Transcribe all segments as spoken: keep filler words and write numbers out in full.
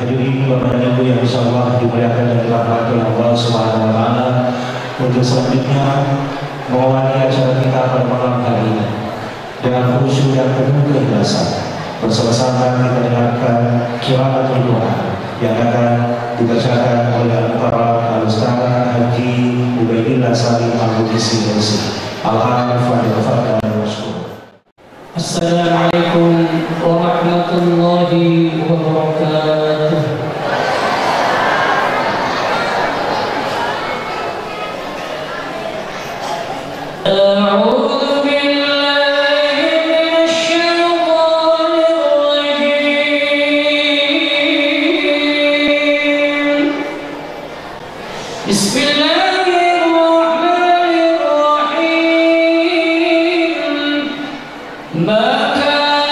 Hadirin Bapak dan Ibu yang insyaallah dimuliakan dan dirahmati oleh Allah Subhanahu wa Ta'ala, untuk selanjutnya mengawali acara kita pada malam hari ini dengan khusyuk dan penuh keikhlasan, bersama-sama kita dengarkan qiraatul Quran yang akan dibacakan oleh Al-Mukarram Al-Ustaz Haji Ubaidillah Salim Al-Bugis, Al-Hafidh, falyatafaddal mashkura. Assalamualaikum warahmatullahi wabarakatuh. أعوذ بالله من الشيطان الرجيم. بسم الله الرحمن الرحيم. ما كان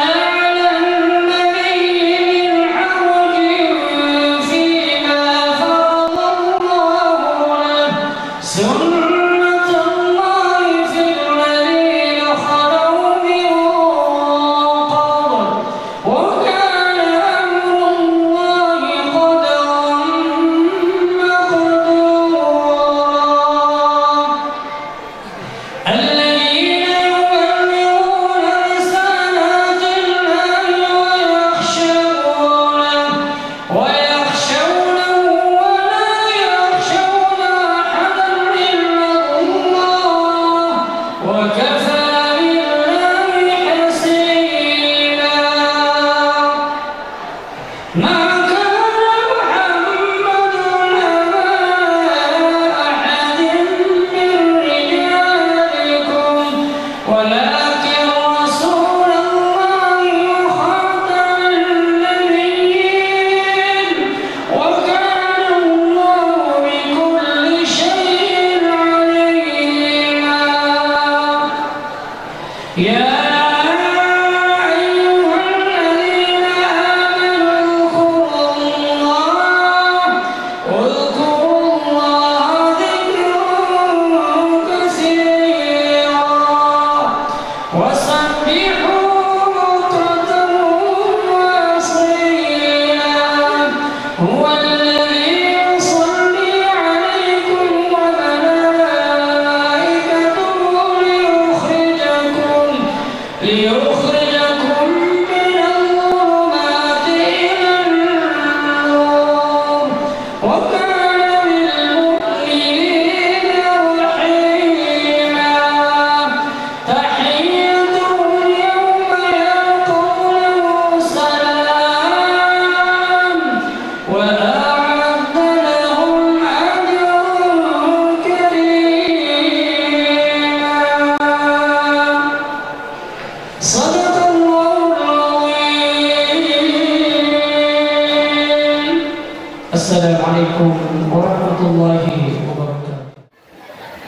Assalamualaikum warahmatullahi wabarakatuh.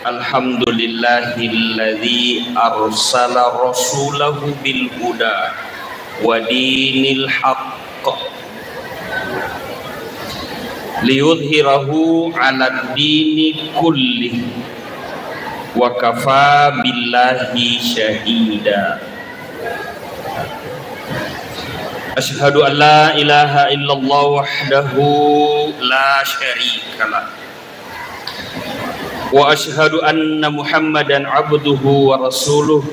Alhamdulillahilladzi arsala rasulahu bil huda wa dinil haqq liyudhhirahu 'alad dini kullih wa kafa billahi syahida. Asyhadu an la ilaha illallah wahdahu la syarikalah. Wa asyhadu anna Muhammadan abduhu wa rasuluh.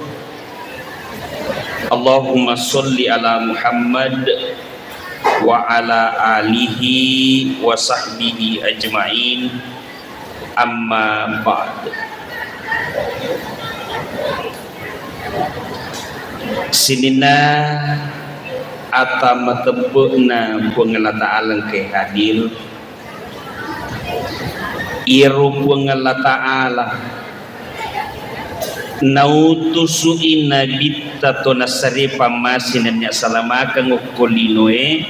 Allahumma sholli ala Muhammad wa ala alihi wa sahbihi ajma'in. Amma ba'd. Sininna ata matebbe'na Puang Allah Ta'ala engkae hadir. Iyaro Puang Allah Ta'ala nautusu'i Nabitta to nassare pammase nennia salamakeng okko linoe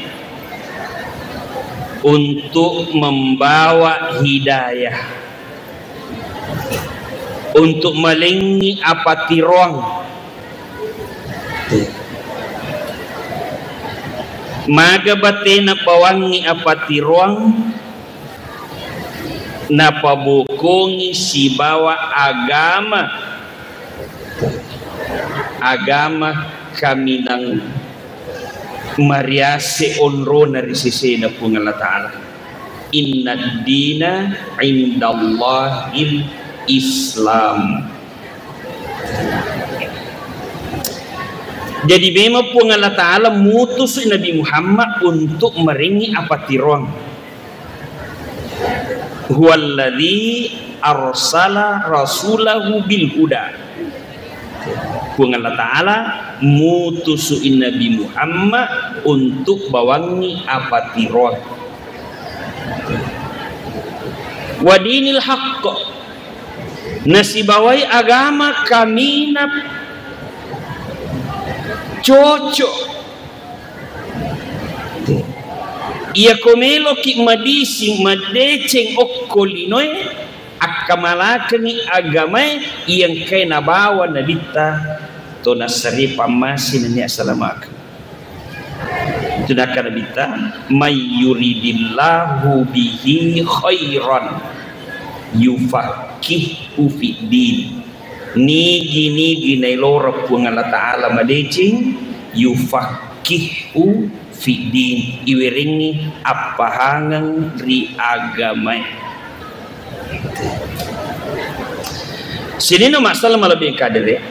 untuk membawa hidayah, untuk malengngi apatiroang. Maga batena bawangngi apatiroang, napabokongi sibawa agama, agama kaminang mariase onrona ri sesena Puang Allah Ta'ala. Innad dina indallahil Islam. Jadi memang Puang Allah Ta'ala mutus Nabi Muhammad untuk marengngi apatiroang. Huwallazi arsala rasulahu bil huda. Puang Allah Ta'ala mutusu'i Nabi Muhammad untuk bawangngi apatiroang. Wa dinil haqq, nasibawai agama kaminang cocok. Iyako meloki madising maddeceng okko linoe, akkamalakengngi agamae iya engkae nabawa Nabitta to nassare pammase nennia salamakeng. Itu nakkeda Nabitta, "May yuridillahu bihi khairan yufaqqihhu fid din." Nigi-nigi naeloreng Puang Allah Ta'ala madeceng, yufaqqihhu fid din, iwerengngi appahangeng ri agamae. Sininna masalah malebbi kadere,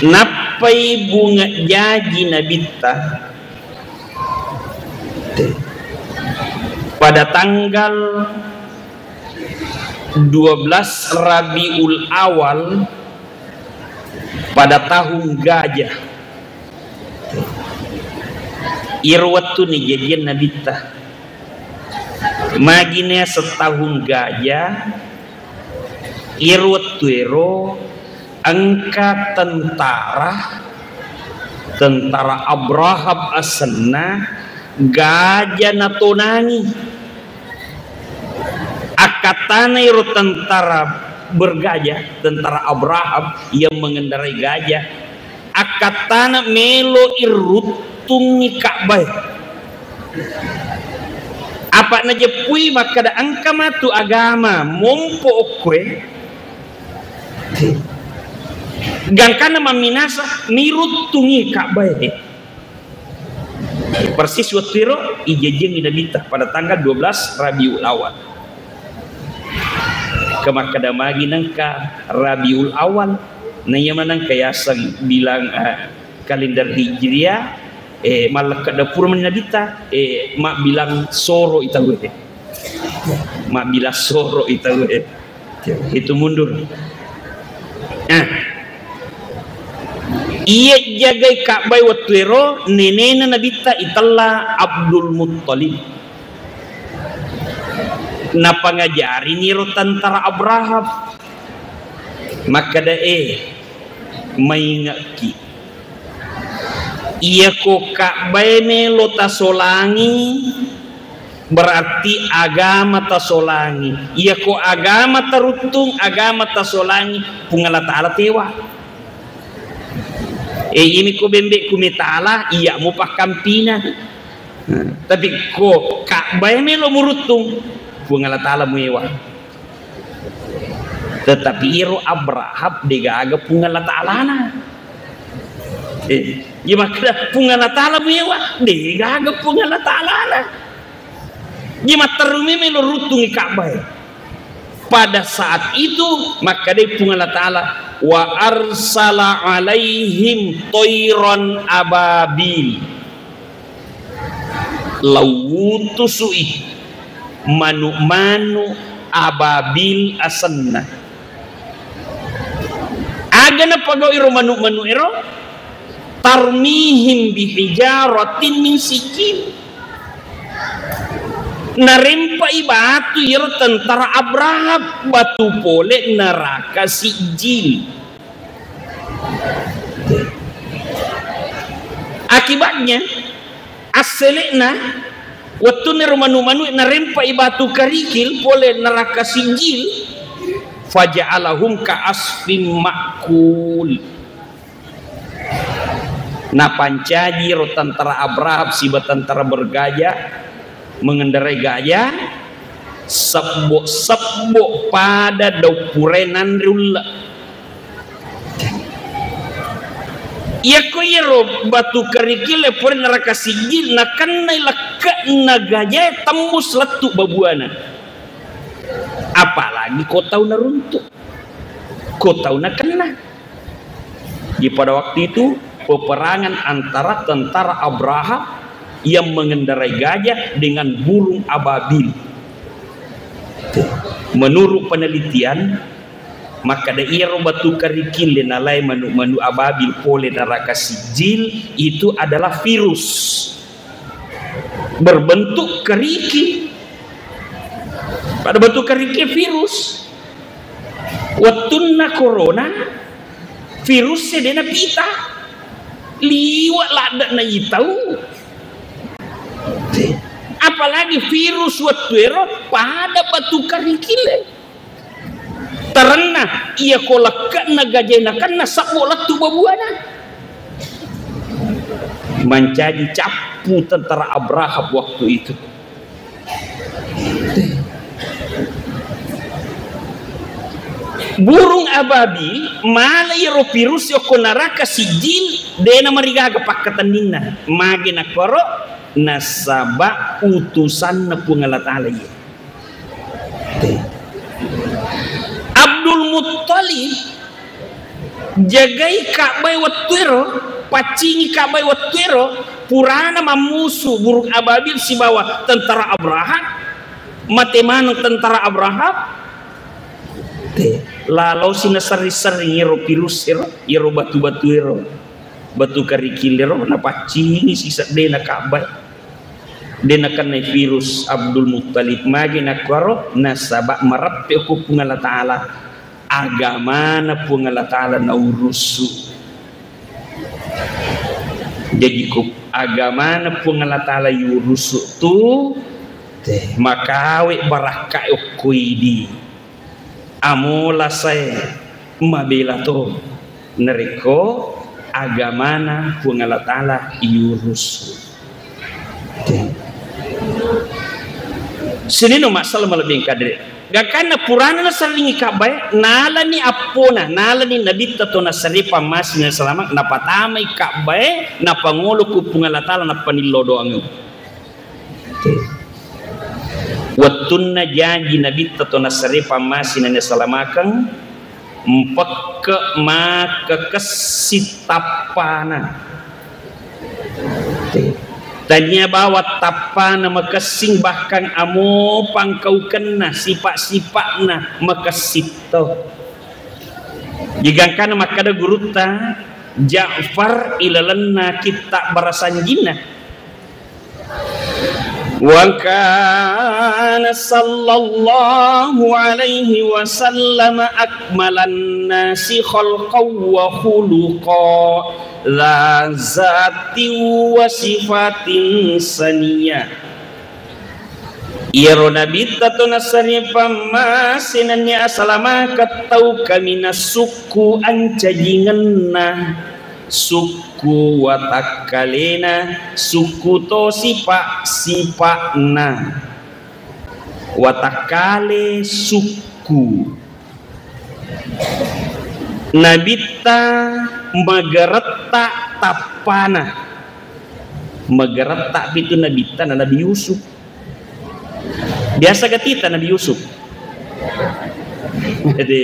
nappai bunga jaji Nabitta pada tanggal dua belas Rabiul Awal pada tahun gajah. Iyaro wettuni jajianna Nabitta. Magi na setahun gajah, iyaro wettuero engka tentara, tentara Abrahab asenna, gajah natonangi. Akkattana ero tentara bergajah, tentara Abraham yang mengendarai gajah, akkattana melo iruttungi Ka'bae. Apa najeppui makkeda engka matu agama mompo okkoe, gangkanna mamminasa, miruttungi Ka'bae. Persis wettuero ijajiangngi Nabitta pada tanggal dua belas Rabiul Awal. Kemakkeda magi nengka Rabiul Awal, na iya manengka yaseng bilang, eh, kalender Hijriah, eh, mallekka dapur mani Nabitta, eh, mabbilang soro itaue. Mabbilang soro itaue. Itu mundur. Nah, iya jagai Ka'bae wettuero nenena Nabitta itella Abdul Muttalib. Napangajarini ro tentara Abraham. Makkeda, eh, maingekki. Iyako Ka'bae melo tasolangi, Berarti agama tasolangi. Iyako agama taruttung, agama tasolangi, Puang Allah Ta'ala tewa. Eh, imi ko bembe ku metala, iya mu pakkampina. Nah, tapi ko Ka'bah melo muruttung, Puang Allah Ta'ala muewa. Tetapi iro Abrahab degaga Puang Allah Ta'alana. Eh, iya makkeda Puang Allah Ta'ala muewa, degaga Puang Allah Ta'alana. Iya matteru melo ruttungi Ka'bah. Pada saat itu, makkeda Puang Allah Ta'ala, "Wa arsala alaihim toiron ababil." Lauwutusui manu-manu ababil asenna. Aga napagau iro manu-manu ero? Tarmihim bihijaratin min sijil. Narempai batu iro tentara Abraham, batu pole neraka Sijil. Akibatnya, assele'na, wettunna ero manu-manu narempai batu karikil pole neraka Sijil, faja'alahum ka asfim ma'kul. Napancaji ro tentara Abraham siba tentara bergajah, mengendarai gajah, sebbo-sebbo pada daupure nanre ulle. Iyako iyaro batu kerikil pura neraka Sijil nakennai lekke'na gajah tembus lettu babuana. Apalagi ko tau naruntuk, ko tau nakenna. Di pada waktu itu, peperangan antara tentara Abraham yang mengendarai gajah dengan burung ababil. Menurut penelitian, makkeda iyaro batu kerikil nalai manu-manu ababil pole neraka Sijil itu adalah virus berbentuk kerikil. Pada batu kerikil virus. Wettunna corona, virus e de napita. Liwa ladde na itau. Apalagi virus wettu ero pada batu kerikil. Tarenna, iyako lekke'na gajah nakenna sebbo lettu babuana. Mancaji cappu tentara Abraham waktu itu. Burung ababil, mala iyaro virus yokko neraka Sijil, de namarigaga pakkatenninna. Mage nakkoro, nasaba utusanna Puang Allah Ta'ala iye. Abdul Muttalib jagai Ka'bah wettuero, paccingi Ka'bah wettuero, purana mammusu burung ababil sibawa tentara Abraham, mate maneng tentara Abraham, te, lalosi naserri-serring iyaro virus ero, iyaro batu-batu ero, batu kerikil ero, napaccingi siseddena Ka'bah. De nakennai virus Abdul Muttalib. Magi nakkuaro? Nasaba mareppe ko Puang Allah Ta'ala, agamana Puang Allah Ta'ala naurusu. Jadi ko agamana Puang Allah Ta'ala yurusu tu, te, makawe barakka okko idi. Amola sae mabela to narekko agamana Puang Allah Ta'ala iurus. Sinino masalah malebbi kadre. Gangkanna purana nasallingi Ka'bah e, nalani appona, nalani nabitta to nasare pammasi nasalama, napatamai Ka'bah e, napangolo ku Puang Allah Ta'ala, nappanillo doang. Wettunna jaji nabitta to nasare pammasi na nasalamaka, mpekke makekessi tappana. Tania bawang tappana makessing, bahkan amo pangkaukenna, sipa-sipa'na makessing to. Jigangkana makkada gurutta Ja'far ilalenna kitta barasanjinna. Wa kana sallallahu alaihi wasallam akmalan nasi khalqan wa khuluqa, dza zatin wa sifatin saniyah. Iyaro Nabitta to nasarie pammase nennia asalamakeng tau kaminang sukku ancajingenna, sukku watakkalena, sukku to sipa-, sipa'na. Watakkale sukku. Nabitta magaretta tappana. Magaretta pitu Nabitta na Nabi Yusuf. Biasa gatita Nabi Yusuf. Jadi,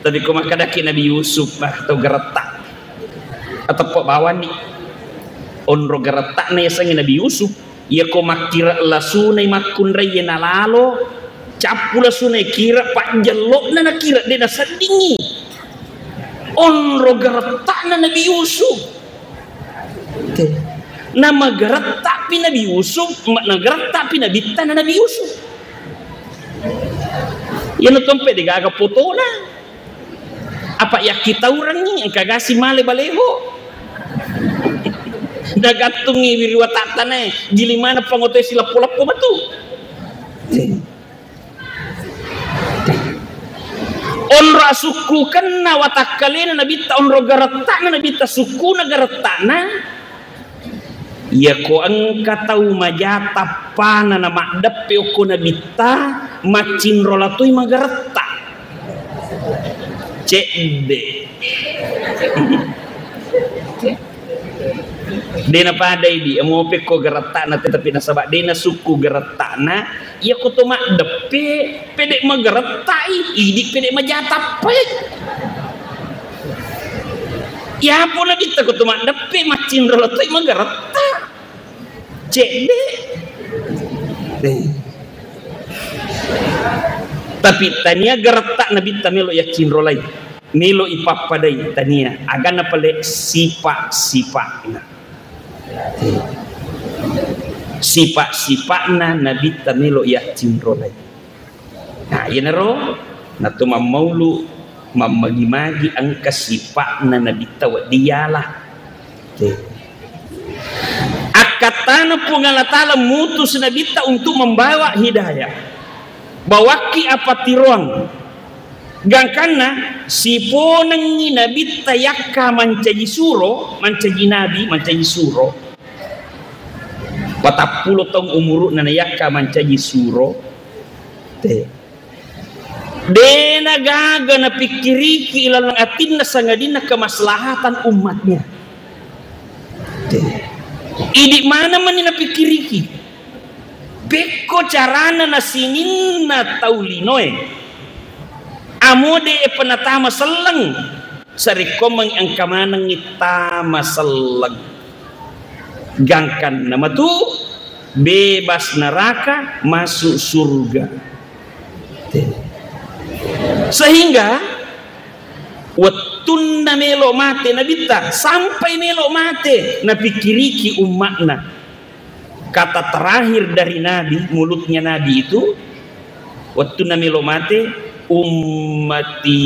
tapi ko makkadaki Nabi Yusuf, bah, tau garetta. Ateppo bawanni. Onro garettana yasengnge Nabi Yusuf. Iyako makkira lasunai makkunraiye nalalo, cappu lasunai kira, pajjello'na nakira, de naseddingi. Onro garettana Nabi Yusuf. Te. Namagarettapi Nabi Yusuf, ma-, nagarettapi Nabitta na Nabi Yusuf. Iyana tompe degaga potona. Apa yakkitaurengngi engka gasi male baleho. Nagattungngi wiriwatattanae, giling maneng pangotoe sileppo-leppo matu. Onro asukkukenna watakkalena Nabitta, onro garettana Nabitta, sukkuna garettana. Iyako engka tau maja tappana na maddeppe okko Nabitta, maccinro latoi magaretta. Cedde. De napadai di, amo pekko garettana, tetapi nasaba de nasukku garettana, iyako to maddeppe, pede magarettai, idi pede maja tappai. Iyapo Nabitta ko to maddeppe, maccinro latoi magaretta. Cedde. Eh. Tapi tania garetta Nabitta melo yaccinrolai. Melo ipappadai tania. Agana pale sipa-sipa'na. Eh. Sipa-sipa'na Nabitta melo yaccinrolai. Nah, iyanaro nato mammaulu mammagi-magi engka sipa'na Nabitta wedding yala. Oke. Akkattana Puang Allah Ta'ala mutus Nabitta untuk membawa hidayah. Bawakki apa tiroang. Gangkanna siponengngi Nabitta yakka mancaji suro, mancaji nabi, mancaji suro. Patappulo taung umuru'na nayakka mancaji suro. Te. Dena gaga napikkiriki ilaleng atinna sangadinna kemaslahatan umatnya. Te. Idi maneng mani napikkiriki. Pekko carana nasininna tau linoe. Amode e penatama selleng. Sarekkoammengngi engka manengngi tama selleng. Gangkanna matu bebas neraka, masuk surga. Sehingga wettunna melo mate Nabitta, sampai melo mate, napikkiriki umma'na. Kata terakhir dari Nabi, mulutnya Nabi itu, wettunna melo mate, "Ummati,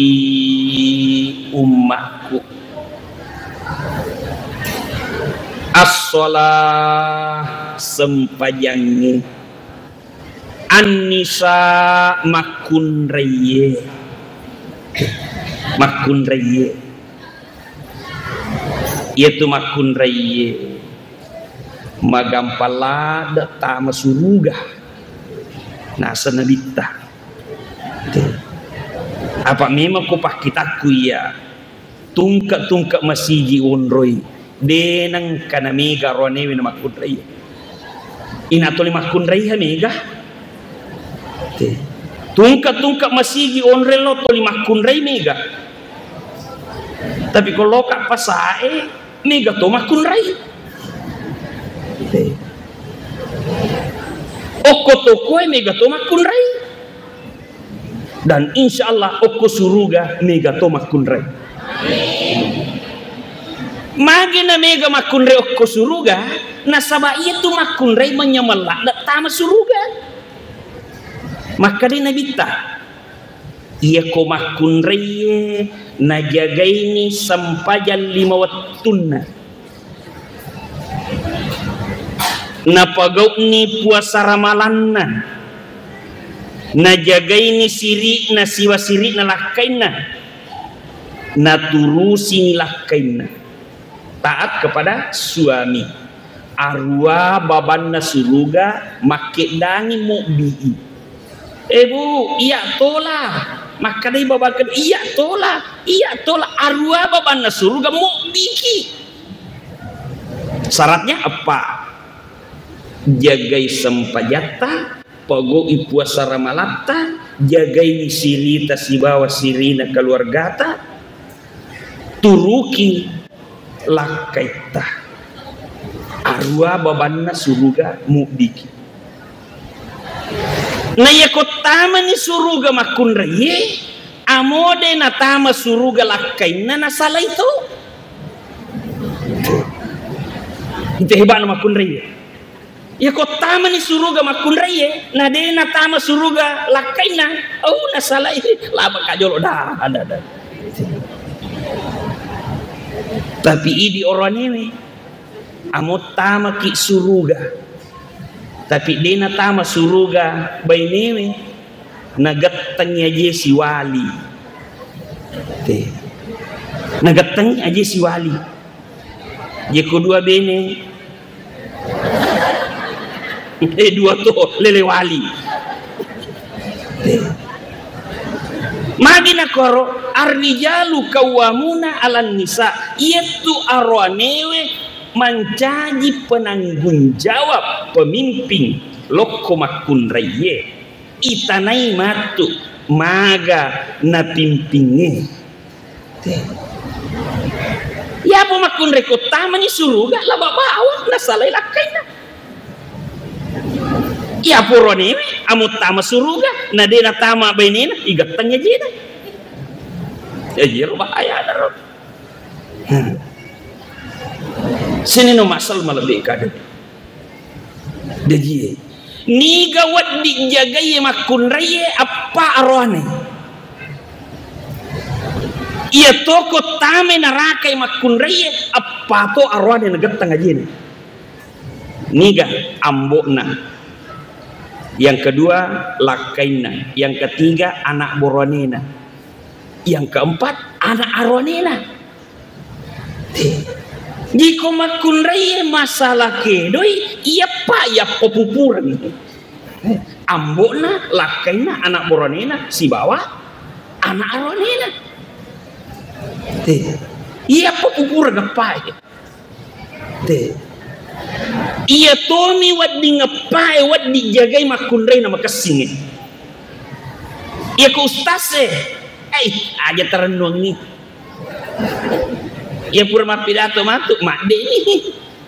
ummakku." As-shalah, sempajangnge. An-nisa, makkunraiye. Makkunraiye. Iyatu makkunraiye magampang ladde tama suruga, naseng Nabitta. Apa memang ko pakkitakku iya tungke-tungke masigi onroi, de nengka na mega roanewe na makkunrai. Ina toli makkunrai ha mega. Tungke-tungke masigi onroi lo toli makkunrai mega. Tapi ko loka pasae, mega to makkunrai. Okko tokoe mega to makkunrai. Dan insya Allah okko suruga mega to makkunrai. Magi na mega makkunrai okko suruga, nasaba iya tu makkunrai manyameng ladde tama suruga. Makkeda Nabitta, iyako makkunraiye najagaini sempajang lima wettunna. Napagau'ni puasa ramalanna. Najagaini siri'na siwa siri'na lakkainna. Naturusini lakkainna. Taat kepada suami. Arua babanna suruga makkeddangi mobbi'i. Eh, Bu, iya tola. Makkedai babakeng, iya tola. Iya tola. Arua babanna suruga mobbiki. Syaratnya apa? Jagai sempajatta, pogau'i puasa ramalatta, jagai sirita sibawa sirina keluargata, turuki lakkaitta. Arua babanna suruga mubbiki. Na iyako tamani suruga makkunraiye, amo de natama suruga lakkainna nasalai to. Ente heba'na makkunraiye. Iyako tamani suruga makkunraiye, na de natama suruga lakkainna, oh, nasalai, laba kajolo, dah, dah, dah. Tapi idi oroanewe, amo tamaki suruga. Tapi de natama suruga bainewe, nagettengi aje siwali. Te. Nagettengi aje siwali. Jeko dua bene. Eh, dua to, lele wali. Te. Magi nakoro, arrijalu qawwamuna 'alan nisa, iyettu aroanewe mancaji penanggung jawab pemimpin lokko makkunraiye. Itanai matu maga napimpingnge. Te. Iyapa makkunrai ko tamani suruga laba bawang nasalai lakkainna. Iyapa oroanewe amo tama suruga na de natama bainena, igattengi ajena. Ya, iyaro bahayana ro. Hmm. Sini no masal malebbi kada. Jaji, niga wedding jagaiye makkunraiye, eppa aroane. Iyatoko tame narakai makkunraiye, eppa to aroane nagetteng ajene. Niga? Ambo'na. Yang kedua, lakkainna. Yang ketiga, anak boroanena. Yang keempat, anak aroanena. Jiko makkunraiye masalah kedoi, iyappa, iyappa pupureng. Ambo'na, lakkainna, anak boroanena, sibawa anak aroanena. Iyappa pupureng eppae. Te. Iya tomi wedding eppae, wedding jagai makkunraina makessingnge. Iyako ustaz e, eh, aja tarennuangngi. Iya pura mappidato matu, madde'ni.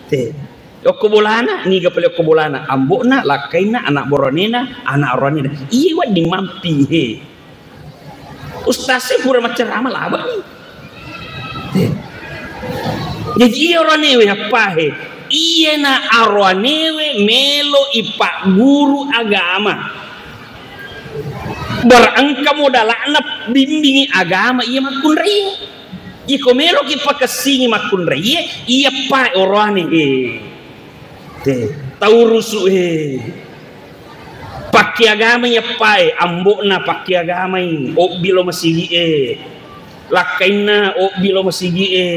Te. Okko bolana, niga pale okko bolana, ambo'na, lakkainna, anak boroanena, anak aroanena. Iya wedding mampi he. Ustaz e pura maccarama labani. Jaji iya aroanewe eppae, iyana aroanewe melo ipagguru agama. Bara engka modala'na bimbingi agama iya makkunraiye. Iko meloki pakessingi makkunraiye, iya eppae oroane e. Te, taurusu e. Pakkeagamai eppae, ambo'na pakkeagamai, obbi lo masigi e. Lakkainna obbi lo masigi e.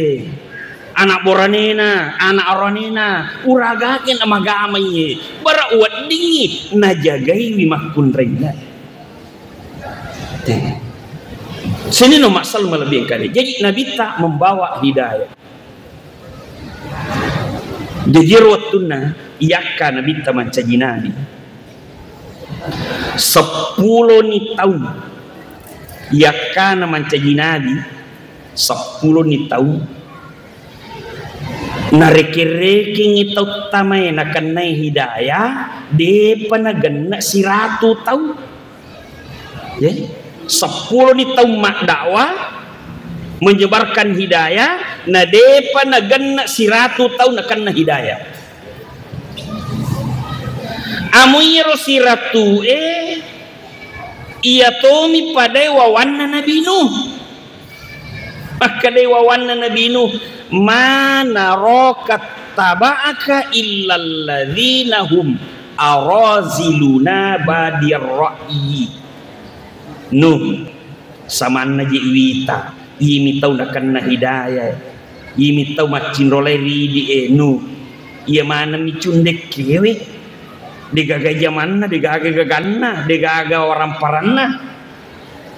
Anak boranena, anak aroanena, uragake na magamai e. Bara weddingngi najagaiwi makkunrainna. Te. Sini no masalah malebbi engkade. Jadi Nabitta membawa hidayah. Jaji ero wettunna iyakka Nabitta mancaji nabi, seppuloni taung iyakkana mancaji nabi, seppuloni taung. Narekeng-rekengngi tau tamae nakennai hidayah, depa nagenna siratu taung. Ya, seppuloni taung maddakwah, menyebarkan hidayah, na depa nagenna siratu taung nakenna hidayah. Amo iyaro siratu e, iya tomi padae wawanna Nabi Nuh. Makkedai wawanna Nabi Nuh, "Ma naraka taba'aka illalladzina hum Araziluna badiyar ra'yi. Nuh, samanna je wita, iyami tau nakenna hidayah, iyami tau maccinrolai ridi e, Nuh. Iya manenni cundekkewe, degaga jamanna, degaga gaganna, degaga waramparanna.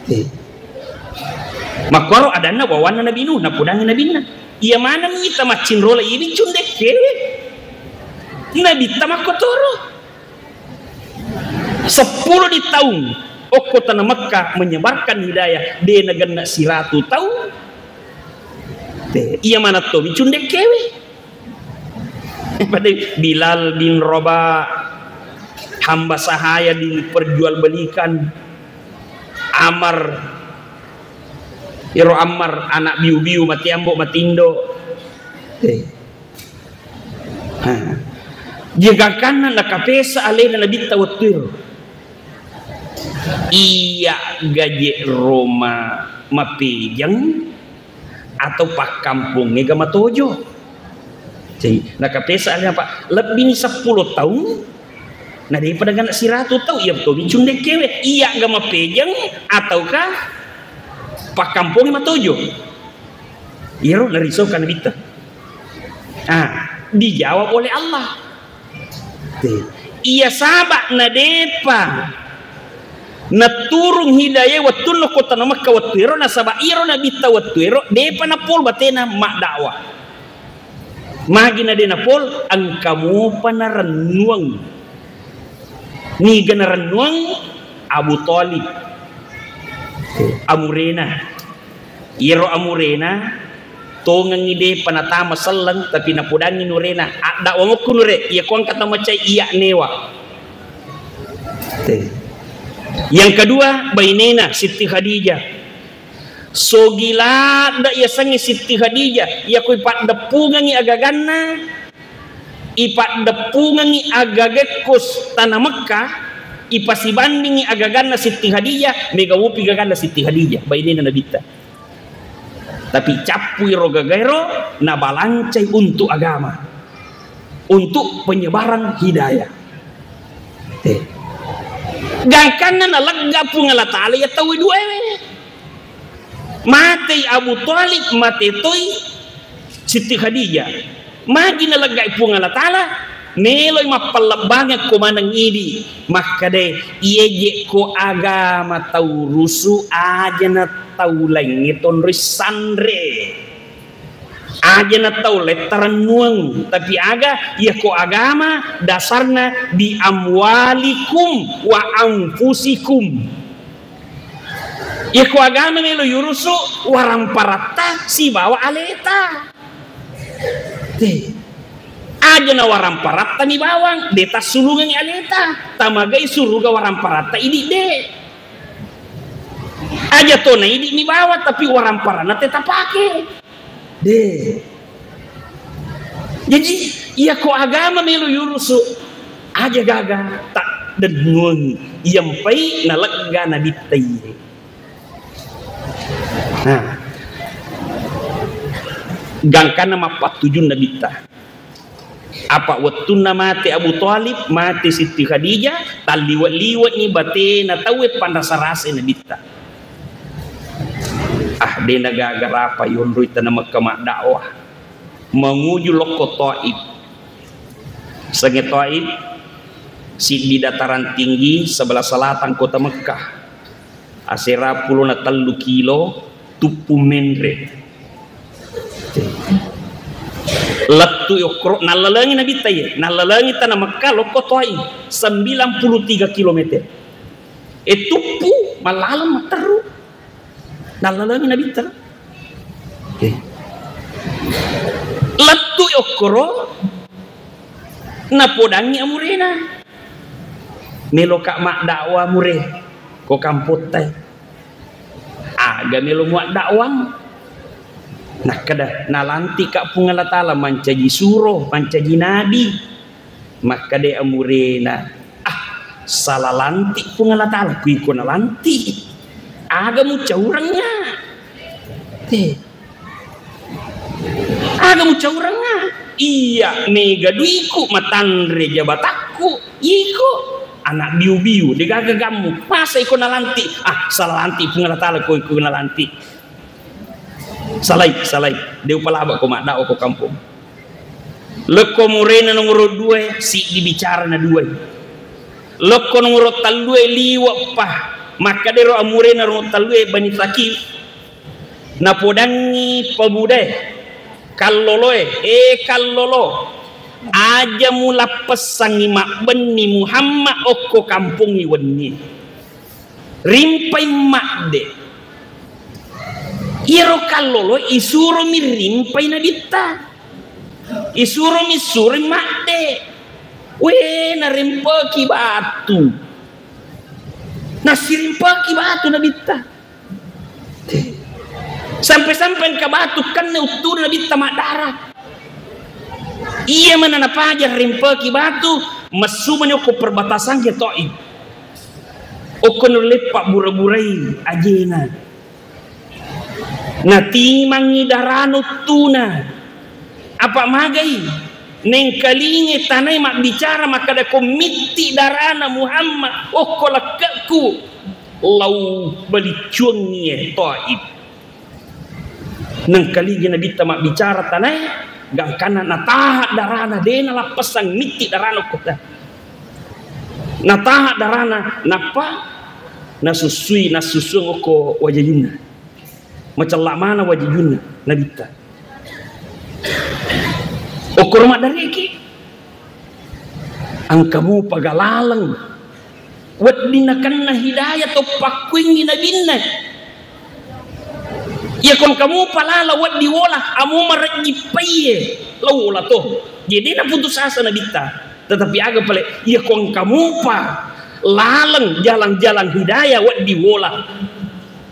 Eh. Makkoro adanna wawanna Nabi Nuh, napodangi nabinna. Iya maneng mita maccinrola, iyami cundekkewe. Nabitta makkotoro. Seppulo di taung okko tana Mekka menyebarkan hidayah, de nagenna siratu taung. Te, iya manatto mi cundekkewe. Pada Bilal bin Rabah, hamba sahaya diperjualbelikan. Ammar, iro Ammar, anak biu-biu, matiambo, matindo. Eh. Ha. Jegakkanna nakapesa alena Nabitta wettu iro. Iya gaje roma mapejang atau pakkampongnge ga matojo. Jadi, nakapesa alena, Pak, lebbini seppulo taung, na depa dagana siratu tau, iya tomi cundekkewe, iya ga mapejang ataukah pakkampongnge matojo. Iyaro narisaukan Nabitta. Ah, dijawab oleh Allah. Te. Iya saba' na depa naturung hidayah wettunna ko tana Mekka wettu ero, nasaba' iyaro Nabitta wettu ero depa napol batena madda'wah. Magi na de napol, engka mopa narennuang. Niga narennuang? Abu Thalib. Amurena. Iyaro amurena tongengngi depa natama selleng, tapi napodangngi nurena, "Adda'wa mokku nure, iya ko engka tamacai iya newa." Te. Yang kedua, bainena Siti Khadijah. Sogi ladde yasengnge Siti Khadijah, iya ko ipaddeppungengngi agaganna, ipaddeppungengngi agagekko s-, tana Mekka, ipasibandingngi agaganna Siti Khadijah, mega wopi gaganna Siti Khadijah, bainena Nabitta. Tapi cappui ro gagaero, nabalancai untuk agama, untuk penyebaran hidayah. Eh. Gangkanna nalegga Puang Allah Ta'ala iya tau duaewe. Matei Abu Thalib, mate toi Siti Khadijah. Magi naleggai Puang Allah Ta'ala, meloi mappallebbangeng ko maneng idi. Makkedai, "Iyeje ko agama tau rusu, aja na tau laingnge tonroi sanre. Aja na tau laing tarennuang, tapi aga, iya ko agama dasarna bi amwalikum wa anfusikum." Iya ko agama melo yurusu, waramparatta sibawa aleta. Te. Aja na waramparatta ni bawang, de tassulungengngi aleta. Tamagai suruga waramparatta idi de. Aja to na idi ni bawang, tapi waramparanna te tapake. De. Jaji, iya ko agama melo yurusu, aja gaga, tak dennuangi. Iyampai nalegga Nabitta iye. Nah. Gangkanna mappattujung Nabitta. Apa wettunna mate Abu Thalib, mate Siti Khadijah, talliwe'-liwe'ni batena tauwe panrasa-rasai Nabitta. Ah, de nagaga rapa yonroi tana Mekka madda'wah. Manguju lokko Taif. Sengnge Taif, siddi dataran tinggi sebelah selatan kota Mekah. Asera pulo na tellu kilo, tuppu menre. Lettu yokkoro, nallalengi Nabitta iye, nallalengi tana Mekah lokko Taif, sembilan puluh tiga kilometer. E tuppu, mallaleng matteru. Nallalengi Nabitta. Eh. Lettu yokkoro, napodangi amurena. Meloka madda'wa mure, ko kampottae. Aga melo muaddakwang? Nakkeda, nalantika Puang Allah Ta'ala mancaji suro, mancaji nabi. Makkeda amurena, "Ah, sala lanti Puang Allah Ta'ala, kuiko nalanti. Aga mucaurengnga?" Eh. Aga mucaurengnga? Iya mega duiku, matanre jabatakku, iko anak biu-biu, degaga gammu. Masa iko nalanti? Ah, salah lanti Puang Allah Taala ko iko nalanti. Salai, salai. De upalaba ko maddawa ko kampong. Lekko murena nomoro dua, siddi bicara na dua. Lekko nomoro tallue liwe'pa. Makkadero amurena nomoro tallue Bani Tsaqif. Napodangngi pemudae, kalloloe, "Eh, kallolo, aja mulappessangngi mabbenni Muhammad okko kampongngi wenni. Rimpai madde." Iyaro kallolo isuromi rimpai nabitta. Isuromi suroi madde. We, narempeki batu. Nassirimpeki batu nabitta. Sampai-sampai engka batu kenne uttuna nabitta maddara. Iya mana napaja rimpeki batu, messumani okko perbatasangnge Taif. Okko nulle pabbura-burai ajena. Natimangngi darana uttuna. Apa magai? Nengkalingi tanae mabbicara makkada, "Ko mitti darana Muhammad okko lekke'ku, lau baliccuangngi e Taif." Nengkalingi nabitta mabbicara tanae, gangkanna nataha darana, de nalappessang mitti darana okko ta. Nataha darana, nappa nasussui, nassussuang okko wajajunna. Macella mana wajajunna nabitta. Okkoro maddariki. Engka mupa galaleng. Wedding nakenna hidayah to pakkuingi nabinna. Iya ko engka mupa lala wedding wola, amu marejji paiye lao wola to. Jadi naputus asa nabitta. Tetapi aga pale, iya ko engka mupa laleng jalan-jalan hidayah wedding wola.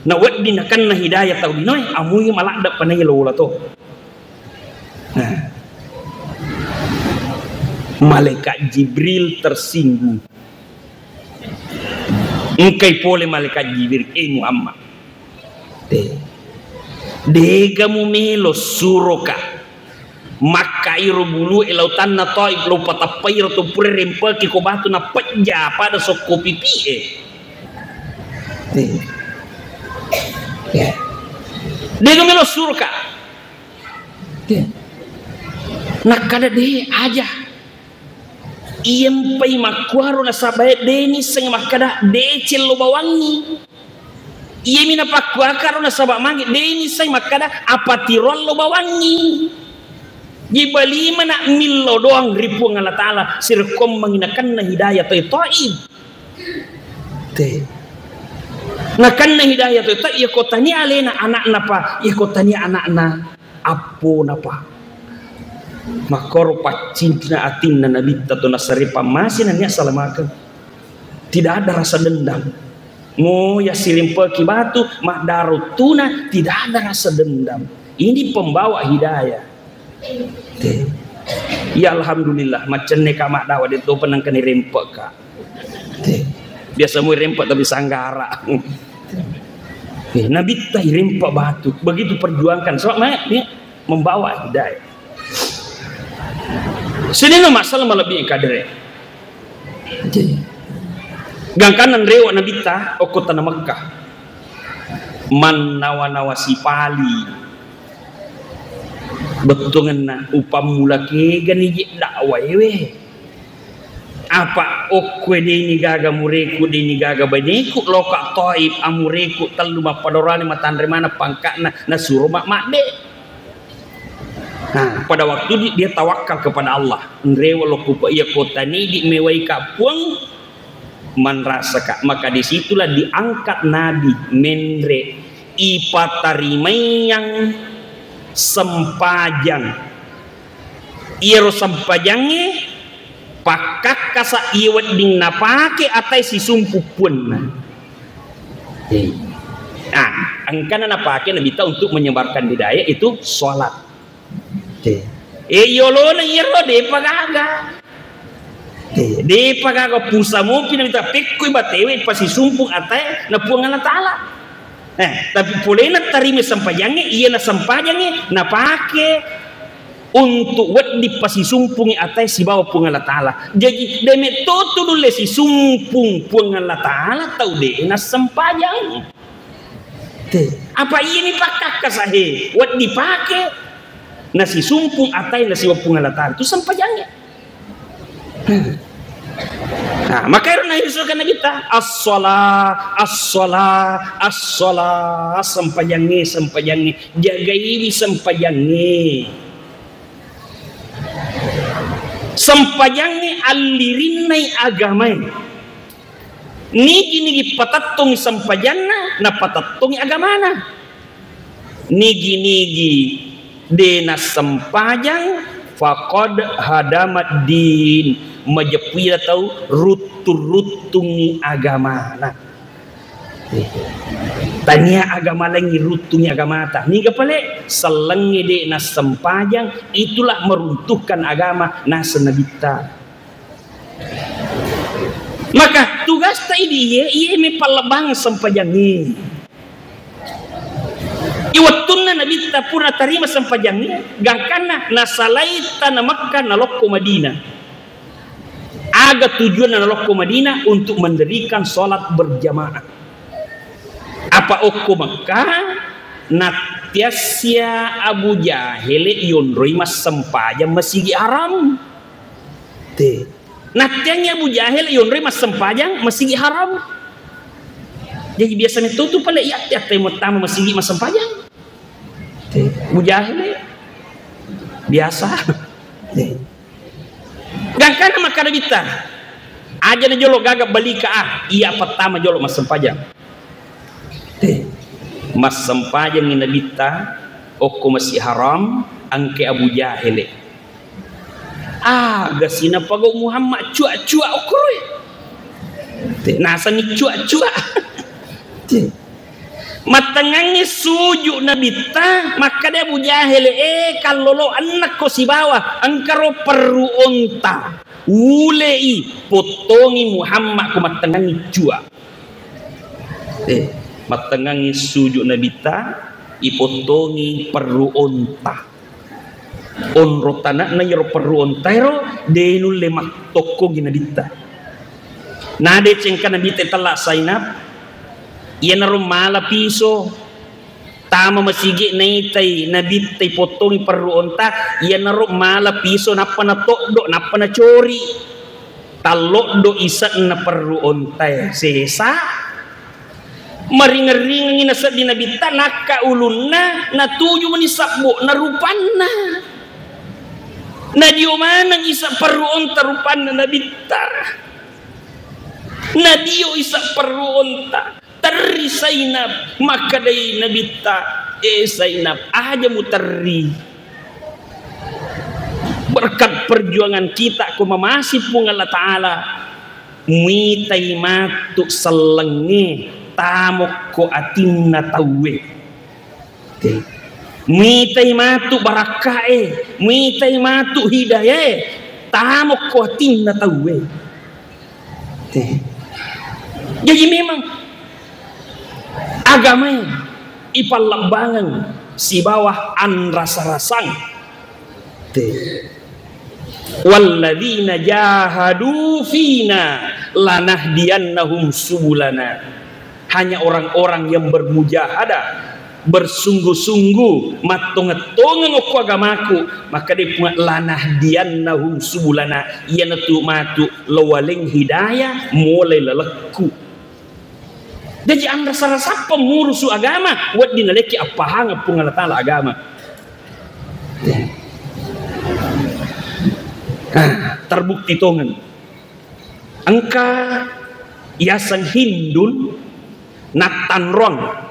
Na wedding nakenna hidayah tau linoe, amui maladde panai lao wola to. Nah. Malaikat Jibril tersinggung. Engkai pole malaikat Jibril, "Eh Muhammad, de, dega mumelo suroka makka iro bulu e lautanna Taif, lo patappai ro to pura rempeki ko batu na pejja pada sokko pipi e." De. Ya. Dega melo suroka. Nakkada, "De, aja. Iyempai makkuaro nasaba de nissengngi makkada deceng lo bawangngi. Iyemi napakkuakaro nasaba magi de nissengngi makkada apatiroang lo bawangngi." Jibalimana millau doang ri Puang Allah Taala, sirekkommengi nakenna hidayah toi Taif. Te. Nakenna hidayah to, ta, iya ko tania alena anakna pa, iya ko tania anakna appona pa. Makkoro paccinna atinna nabitta to nasare pammase nania salamakeng. Tidak ada rasa dendam. Mo yassirimpeki batu, maddaro tuna, tidak ada rasa dendam. Ini pembawa hidayah. Te. Ya alhamdulillah, maccenne ka maddawa de to penangkani rempek ka. Te. Biasa mu rempek tapi sanggara. Eh, nabitta irempek batu. Begitu perjuangkan. Sebab ma-, ni membawa hidayah. Sini no masalah malebbi kadere. Jadi, gangkanna nrewa nabitta okko tana Mekkah. Mannawa-nawa sipali. Bettuangenna upammula kegani je dakwae we. Apa okkoe deni gaga mureku, deni gaga baneku, loka Taif amureku tellu mappadorani matanre mana pangka'na nasuro ma-, madde. Nah, pada waktu di-, dia tawakal kepada Allah. Nrewa lokku pa iya kota ni di mewai ka Puang. Manrasaka. Maka disitulah diangkat Nabi menre, ipatarimaiang sempajang. Iyaro sempajangnge pakkakkasa iya wedding napake atai sisumpu puanna. Eh. Nah, engkana napake Nabitta untuk menyebarkan hidayah itu sholat. Te. Eh, yolona iyaro depa gaga. Te, depa gaga pusa mopi na mita pekkoi batewe pasisumpung atae na Puang Allah Taala. Eh, tapi polena tarima sempajangnge, iya na sempajangnge napake. untuk wedding pasisumpungi atae sibawa Puang Allah Ta'ala. Jaji, de' metto tu nulle sisumpung Puang Allah Ta'ala tau de' nassempajang. Te, apa iyami pakkakkasahe wedding pake nasisumpung atae nasibawa Puang Allah Ta'ala tu sempajangnge. Nah, maka ero naisukan Nabitta, "As-shalah, as-shalah, as-shalah," sempajangnge, sempajangnge, jagaiwi sempajangnge. Sempajangnge allirinnai agamae. Nigi-nigi patettongi sempajanna, napatettongi agamana. Nigi-nigi de' nassempajang, faqad hadamad din, majeppu iyaro tau ruttu-ruttungngi agamana. Tania agama laing ruttungngi agamata. Niga pale? Sellengnge de' nassempajang, itulah meruntuhkan agama, naseng Nabitta. Maka tugasta idi iye, iye mepallebbang sempajangnge. Iwettunna Nabitta pura tarima sempajangnge, gangkanna nasalai tana Mekka nalokko Madinah. Aga tujuanna nalokko Madinah? Untuk mendirikan sholat berjamaah. Apa okko Mekka, nattiassia Abu Jahele yonroi massempajang Masigi Haram. Te. Nattiangngi Abu Jahele yonroi massempajang Masigi Haram. Jadi biasa metto tu pale iya tiap tau mattama masigi massempajang. Te. Abu Jahele biasa. Te. Gangkanna makkada Nabitta, aja na jolo gaga balika ah, iya pattama jolo massempajang. Eh, massempajangngi Nabitta okko Masjid Haram, engka Abu Jahele. Aga si napagau Muhammad cua-cua okkoroe. Te, nasenni cua-cua. Te. Mattengngangngi suju Nabitta, makkada Abu Jahele, "Eh, kallolo, ennakko sibawa, engkaro perru onta. Ulei, pottongi Muhammad ko mattengngangngi cua." Eh, mattengngangngi suju Nabitta, ipottongi perru onta. Onro tanakna iyaro perru ontaero de nulle mattokkongi Nabitta. Nadecengka Nabitta tella Zainab, iyanaro mala piso tama masigi naitai Nabitta ipottongi perru onta, iyanaro mala piso nappa natoddo, nappa nacori. Talloddo ise'na perru ontae sesa. Maringeng-ringengi nasedding Nabitta, nakka ulunna, natuju mani sabbo'na rupanna. Nadio maneng ise perru onta rupanna Nabitta. Nadio ise perru onta. Terri Zainab, makkedai Nabitta, "Eh Zainab, aja muterri. Berkat perjuangan kita ko mamasi Puang Allah Ta'ala, muitai matu sellengnge tamokko atinna tauwe." Oke. Muitai matu barakkae, muitai matu hidayae, tamokko atinna tauwe. Oke. Jadi memang agamae ipallebbangeng sibawa anrasa-rasang. Te. "Walladzina jahadu fina lanahdiyannahum subulana." Hanya orang-orang yang bermujahadah, bersungguh-sungguh, mattongeng-tongeng okko agamaku, maka de Puang, "Lanahdiyannahum subulana," iyanatu matu lowaleng hidayah, molai lalekku. Jaji anrasa-rasappa murusu agama, wedding nalekki appahangeng Puang Allah Ta'ala agama. Ah, terbukti tongeng. Engka yaseng Hindun nattanrong.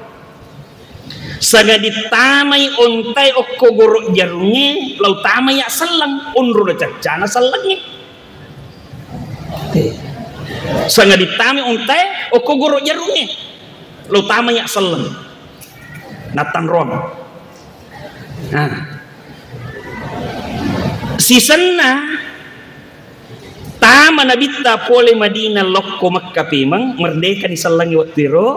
Sangadi tamai ontae okko goro jarungnge, lao tamai ya selleng, onro na caccana sellengnge. Sangadi tamai ontae okko goro jarungnge, lao tamai ya selleng. Nattanrong. Nah. Sisenna tama Nabitta pole Madinah lokko Mekka pemeng, merdeka ni sellengnge wettu ero.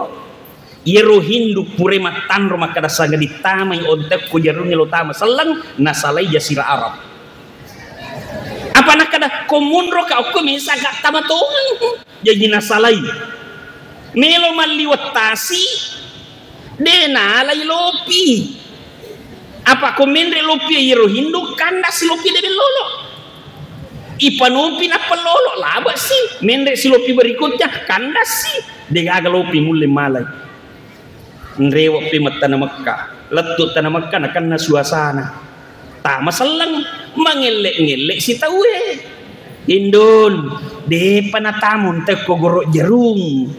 Iyaro Hindu pura mattanro makkeda, "Sangadi tamai ontekko jarungnge lo tama selleng, nasalai jasira Arab." Apa nakkeda, "Ko munro ka okko mesa ka tama tongeng." Jaji nasalai. Melo malliwet tasi, de nalai lopi. Apa ko menre lopi iyaro Hindu, kandas si lopi de lolo. Ipanopi nappa lolo, laba si. Menre si lopi berikutnya, kandas si. De gaga lopi mulle malai. Nrewe'pi mattana Mekka. Lettu tana Mekka nakenna suasana. Tama selleng, mangelle-ngelle si tauwe. Indun, depa natama ontekko goro jarung.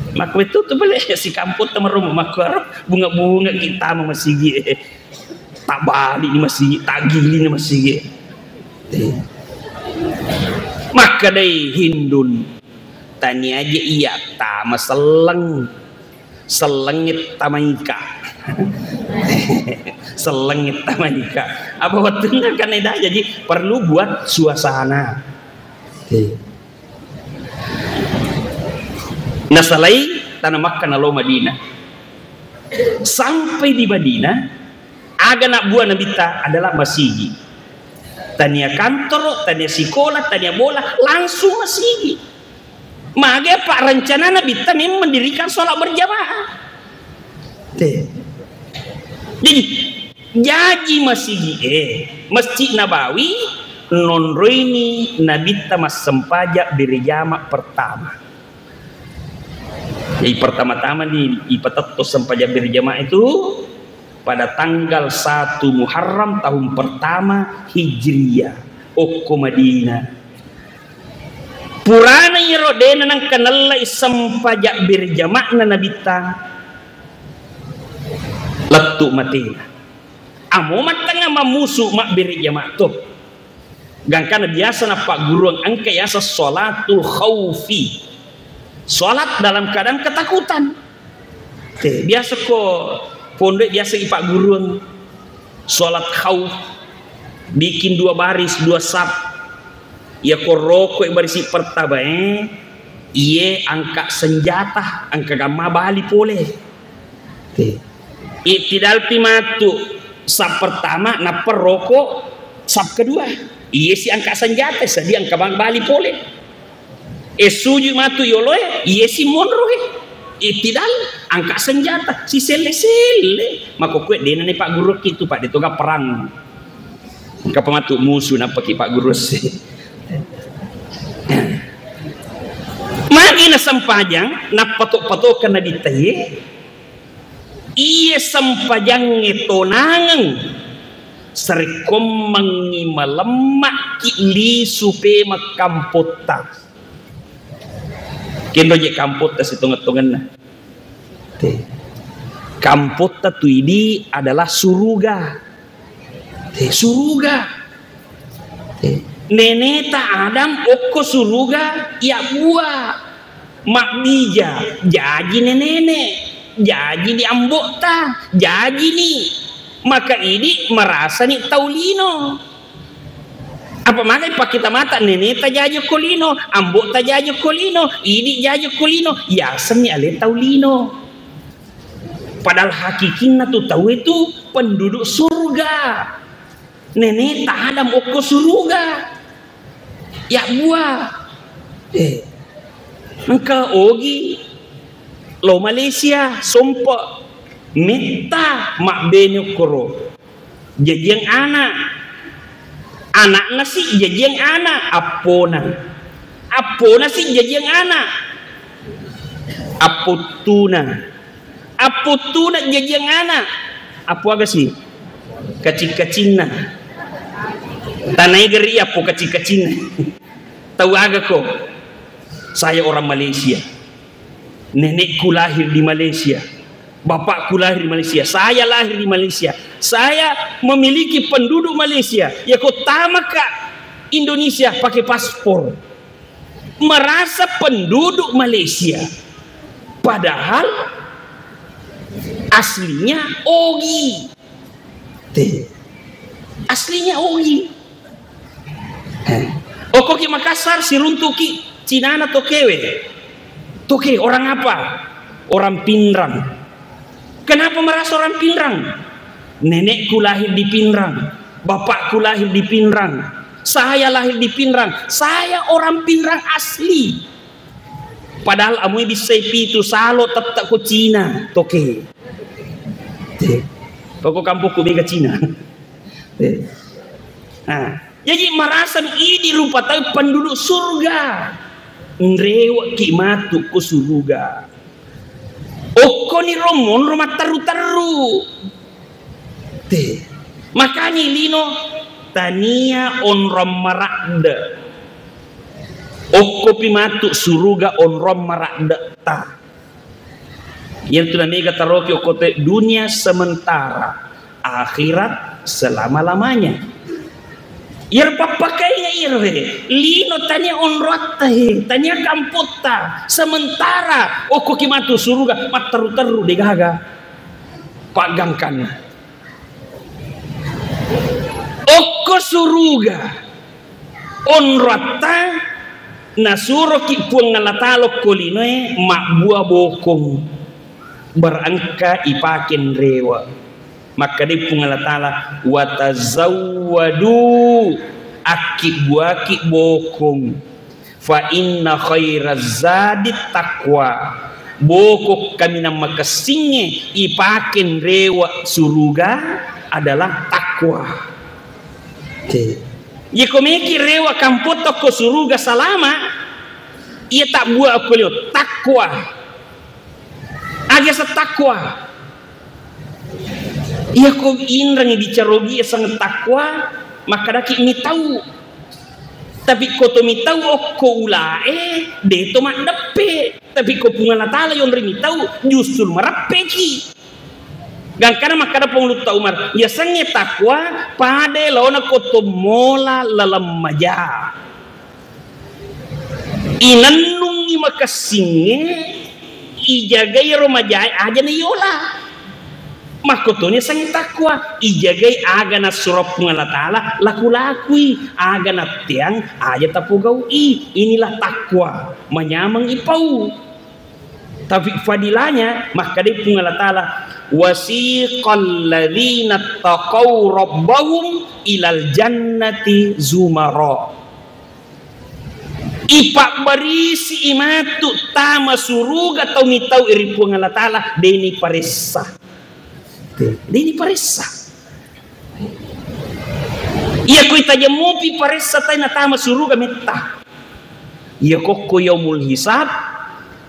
Makko betul tu bale si kamputta maromo makko aro bunga-bunga ki tama masigi. Tabali ni masigi, tagili ni masigi. Eh. Makkedai Hindun, tania je iya tama selleng. Sellengnge tamaika. Sellengnge tamaika. Apa wettunna kan eda, jadi perlu buat suasana. Oke. Nasalai tana Makkah nalo Madinah. Sampai di Madinah, aga nabuat Nabitta adalah masigi. Tania kantoro, tania sikola, tania bola, langsung masigi. Mage apa rencana Nabitta memang mendirikan sholat berjamaah. Te. Jadi, jaji masigi, eh, Masjid Nabawi nonroini Nabitta massempajang berjamaah pertama. Jadi pertama-tama ni ipatetto sempajang berjamaah itu pada tanggal satu Muharram tahun pertama Hijriah, okko Madinah. Purana iyaro dena nengka nellai sempajang berjama'na Nabitta, lettu matena. Amo mattengnga mammusu mabbere jama to. Gangkana biasa nappagguruang engka yaseng sholatul khaufi. Sholat dalam keadaan ketakutan. Te, biasa ko pondok biasa ipagguruang sholat khauf, bikin dua baris, dua saf. Iya ko roko barisi pertama, eh, iye angka senjata, angka gamma bali pole. Te. Ittidalpi matu saf pertama, nappa roko saf kedua. Iye si angka senjata, seddi angka bang-, bali pole. E sujui matu yoloe, iye si monroe. Ittidal, angka senjata, si selle-selle. Makkokkoe dena ni pagguruki tu, Pak, de toga perang. Engka pa matu musu, nappa ki pagguru si. Magi na sempajang, nappa to-, patokan Nabitta ye. Iye sempajangnge tonangeng, sarekkommengngi malemmakki lisu pemeng kampotta. Kenro je kampotta sitongeng-tongenna. Te. Kampotta tu idi adalah suruga. Te, suruga. Te. Neneta Adam okko suruga, iya bua. Mabbija, jaji nenene, jaji ni ambo'ta, jaji ni. Maka idi merasa ni tau lino. Apa magai pakkita mata, neneta jaji okko lino, ambo'ta jaji okko lino, idi jaji okko lino, yasenni ale tau lino. Padahal hakikinna tu tau itu penduduk surga. Neneta Adam okko suruga. Ya bua. Eh. Engka ogi lo Malaysia, sompe. Metta mabbene okkoro. Jajiang anak. Anakna si jajiang anak, appona. Appona si jajiang anak. Appottuna. Appottuna jajiang anak. Appo aga si? Kacing-kacinna. Tanai geri appo kacing-kacinna. Tau aga ko? Saya orang Malaysia. Nenekku lahir di Malaysia. Bapakku lahir di Malaysia. Saya lahir di Malaysia. Saya memiliki penduduk Malaysia. Ya, ko tamaka Indonesia pakai paspor. Merasa penduduk Malaysia. Padahal aslinya Ogi. Te. Aslinya Ogi. Eh. Okkoki Makassar, siruntuki Cinana tokewe. Toke, orang apa? Orang Pinrang. Kenapa merasa orang Pinrang? Nenekku lahir di Pinrang, bapakku lahir di Pinrang, saya lahir di Pinrang, saya orang Pinrang asli. Padahal amui bissai pitu salo tettak ko Cina, toke. Teh. Pokok kampokku mega Cina. Teh. Nah, jadi marasani idi rupa tau penduduk surga. Nrewekki matu ko suruga. Okkoni ro monro matteru-teru. Teh. Makanya lino tania onrong maradde. Okkopi matu suruga onrong maradde ta. Iyatu namega taroki okko te dunia sementara, akhirat selama-lamanya. Iyaro pappakainga iyaro he, lino tania onroatta he, tania kampotta, sementara okkoki matu suruga matteru-teru degaga paggangkanna. Okko suruga onroatta nasuroki Puang Allah Taala okko linoe mabbua bokong. Berengka ipake nrewe. Makkeda Puang Allah Taala, "Watazawwadu, akkibbuaki bokong. Fa inna khairaz zadi taqwa." Bokong kaminang makessingnge ipake nrewe suruga adalah takwa. Oke. Yeko meki rewe kampotta ko suruga salama, iya tabbua okko lino takwa. Aga setakwa. Iyako inrangi bicara ogi aseng takwa, makkedaki mitau. Tapi ko to mitau okko ulae, de to maddeppe. Tapi ko Puang Allah Taala yonri mitau, justru mareppeki. Gangkana makkeda Pangulutta Umar, yasengnge takwa pada laona ko to mola laleng maja. Inennungngi makessingnge, ijagai ro majae aja nayola. Makkotoni yasengnge takwa, ijagai aga nassuro Puang Allah Taala laku-lakui, aga natteang aja tapogau'i. Inilah takwa, manyameng ipau. Tapi fadilahnya, makkedai Puang Allah Taala, "Wasiqal ladzina taqau rabbahum ilal jannati zumara." Ipabbarisi matu tama suruga tau mitau ri Puang Allah Taala, deni paressa. Deni paressa. Iya ko itajeng mopi paressa tai natama suruga metta. Iya kokko yaumul hisab,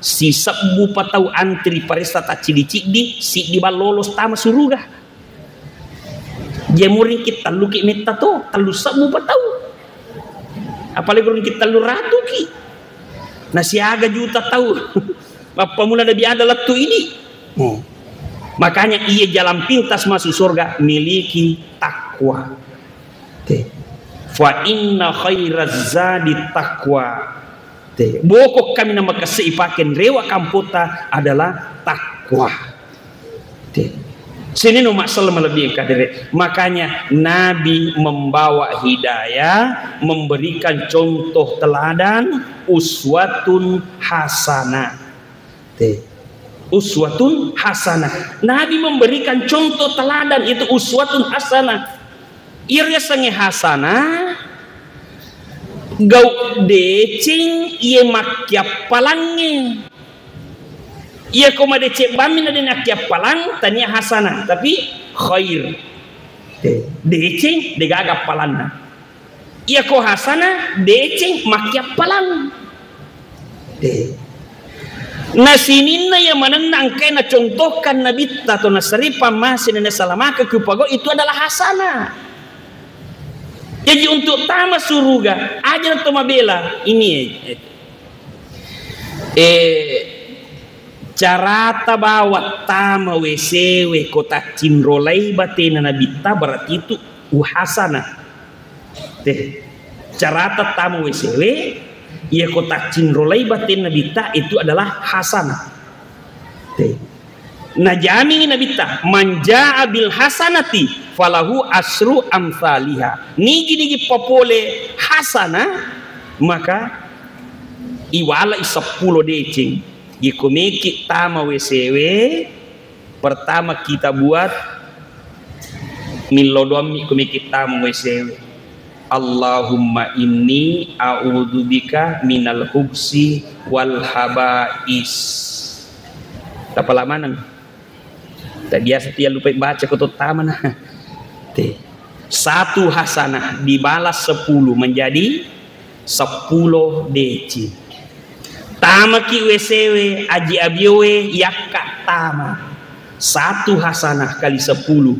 sisebbu pa tau antri paressa taccidi-cidi, siddi bang lolos tama suruga. Jamuringki telluki metta to, tellu sebbu pa tau. Apalagi gurungki tellu ratuki. Nasiaga juta tau. Mappamula Nabi Adam lettu ini. Hmm. Makanya iya jalan pintas masuk surga, miliki takwa. Te. Fa inna khairaz zadi takwa. Te. Bokong kaminang makesse ipake nrewa kampota adalah takwa. Te. Sini no masalah lebih kadere. Makanya Nabi membawa hidayah, memberikan contoh teladan, uswatun hasanah. Te. Uswatun hasanah. Nabi memberikan contoh teladan, itu uswatun hasanah. Iyaro yasengnge hasanah, gau deceng iye makkiappalangnge. Iyako madeceng bammi na de nakkiappalang, tania hasanah, tapi khair. Te. Deceng, degaga appalanna. Iyako hasanah, deceng, makkiappalang. Eh. Na sininna iya manenna engkae nacontohkan Nabitta to naseri pammase na nasalamaka kupagau itu adalah hasanah. Jadi untuk tama suruga, aja to mabela. Ini, eh, eh, carata bawa tama W C W ko taccinrolai batena Nabitta berarti itu hasanah. Teh, carata tama W C W, iya ko taccinrolai batena Nabitta itu adalah hasanah. Teh. Najamingi Nabitta, "Man jaa bil hasanati falahu asru amsaliha." Nigi-nigi papole hasanah, maka iwalai seppulo deceng. Iko meki tama W C W, pertama kita buat, millo doammi ko meki tama W C W. Allahumma inni a'udzubika minal hubsi wal habais. Tapala maneng. Tak biasa tiap lupa baca ko tama na. Te. Satu hasanah dibalas sepuluh menjadi sepuluh deci. Tamaki W C W, aji abioe, yakka tama. Satu hasanah kali sepuluh,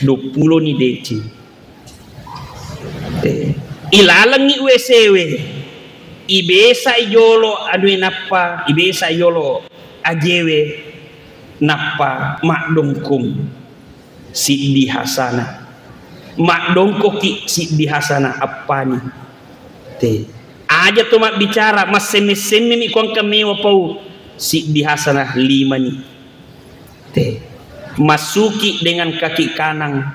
dua puluh ni deci. Eh, ilalengngi W C W, ibesa jolo anue nappa, ibesa jolo ajewe nappa maddongkong siddi hasana. Maddongkoki siddi hasana appani. Te. Aja to mabbicara, massemme-semmemi ko engka mewa pau, siddi hasana limani. Te. Masuki dengan kaki kanang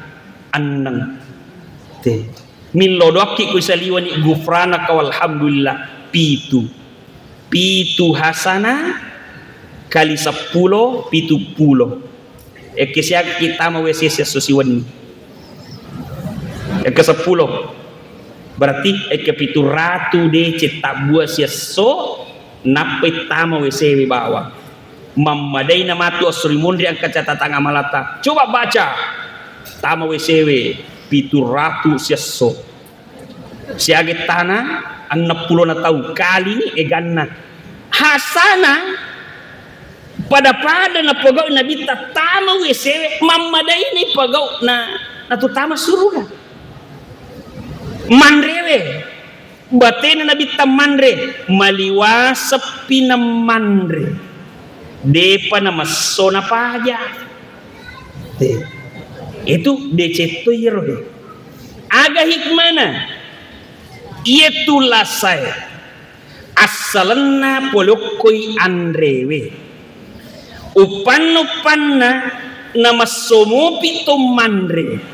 enneng. Te. Millo doakki ku saliwani gufranaka walhamdulillah pitu. Pitu hasana kali seppulo, pitu pulo. Ekke siaga ki tama W C siesso siwenni. Ekke seppulo. Berarti ekke pitu ratu dece tabbua siesso nappai tama W C W bawang. Mammadai na matu esso ri munri engka catatang amalata. Coba baca. Tama W C W pitu ratu siesso. Siaga tana enneng pulo na tau kali ni eganna. Hasana pada-pada napogau Nabitta tama W C W, mammadai ni pogau na, natu tama suruga. Manrewe, batena Nabitta manre, maliwaseppi na manre. Depa na messo na paja. Te. Itu decetto iyaro. Aga hikmana? Iyatu lasae assalenna polokkoi anrewe. Uppanna-uppanna namesso mopi to manre.